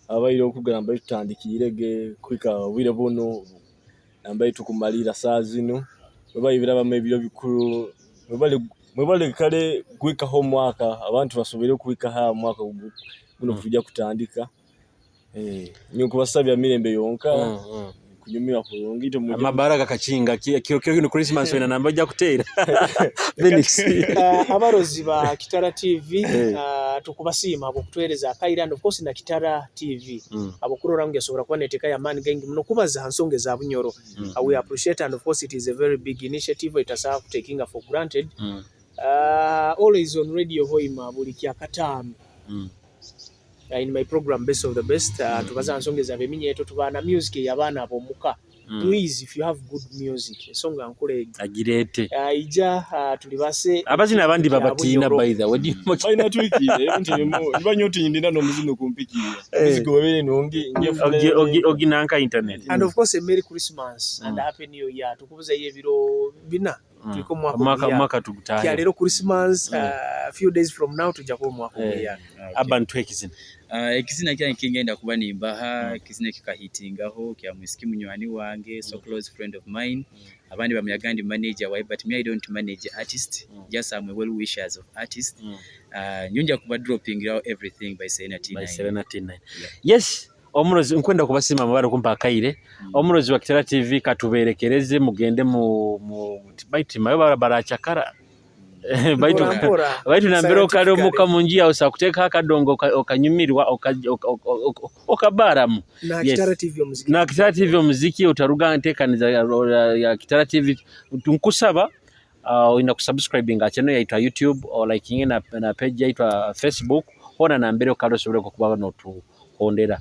abaire okugamba baitu tutandikirege kwika obwire buno nambaye tukumalira saa zino mwebale birabamu ebiro bikuru mwebale mwebale kale gwikaho omwaka abantu basobole okwikaho omwaka guno tujja kutandika nyo nkubasabya mirembe yonka kunyumirwa kurungi ite Amabara gakachinga kiro kiro kino Christmas wena namba ojja kuteera Phoenix. Abarozi ba Kitara TV, tukubasiima abokutwereza akaire and of course na Kitara TV abokurora ngu esobora kuba neteeka y'amaani gaingi muno kubaza ha nsonga eza Bunyoro. We appreciate and of course it is a very big initiative etasobola kutakinga for granted. Always on Radio Hoima buli kyakataano in my program Best of the Best, tubaza nsonga ezaba eminyeeto, tuba na music ey'abaana ab'omuka. Please, if you have good music, ensonga nkulu egi. Agireete. Ija tulibase. Abazina abandi Kya babatiina. Bunyoro. By the way, Balina twikire nti niba nyo tindina n'omuzino kumpikirira music webere nungi Oginanka internet. And of course a Merry Christmas and a Happy New Year. Tukubuzayo ebiro 4 tuliko omwaka Omwaka omuya. Omwaka tugutaahe. Kya leero Christmas, few days from now tujja kuba omwaka omuya. Aba ntuhe ekizina. Ekizina kyange kingenda kuba nimbaha ekizina kikahitingaho kya mwisiki munywani wange, so close friend of mine, abandi bamuyaga ndi manager wae, but me, I don't manage artist, just I'm a well wishers of artist. Nyonja kuba dropping everything by Serena T9. By Serena T9. Yes, omurozi nkwenda kubasiima mubale kumpa akaire. Omurozi wa Kitara TV katuberekereze mugende mu baitu mayo barachakara baitu Mpora mpora. Baitu nambere okali omuka Scientifically. munjia osa kuteeka akadongo okanyumirwa okabaramu. Na Yes. Kitara TV omuziki. Na Kitara TV omuziki otaruga ntekaniza ya Kitara TV. Nkusaba oyina kusubscribinga channel yaitwa YouTube or liking na page yaitwa Facebook hona nambere okali osobole kuba notuhondera.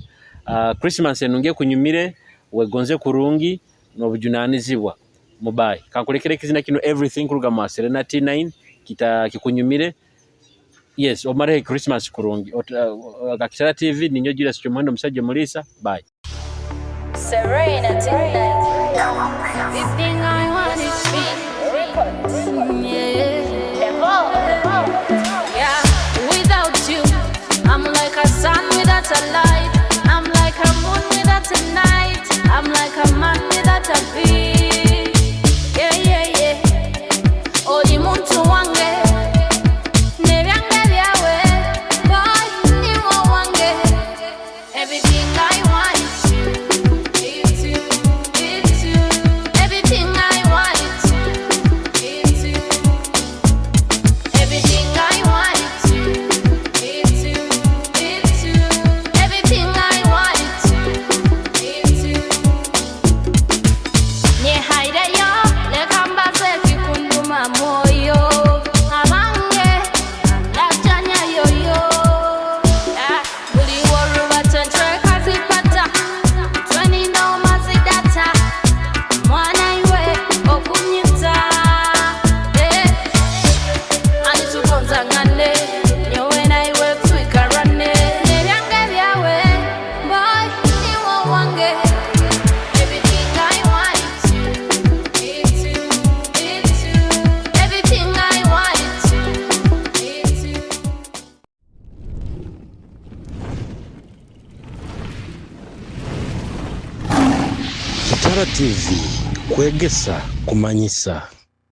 Christmas enunge kunyumire wegonze kurungi n'obujunanizibwa mubayi kankulekera ekizina kino everything kuruga mu Serena T9 kita kikunyumire. Yes, omare Christmas kurungi. Kitara TV ninyo Julius Kyomuhendo omusajja omulisa. Bye. Serena tonight. Everything I want is me. Yeah. Yeah. Without you, I'm like a sun without a light. I'm like a moon without a night. I'm like a man without a beat. Yeah. Oli muntu wange. Nebyange byawe. Boy, niwo wange. Everything I want is you. It's you, it's you. Everything I want is you. It's you. Everything I want is you. It's you, it's you. Everything I want is you. It's you. Kitara TV, kwegesa, kumanyisa.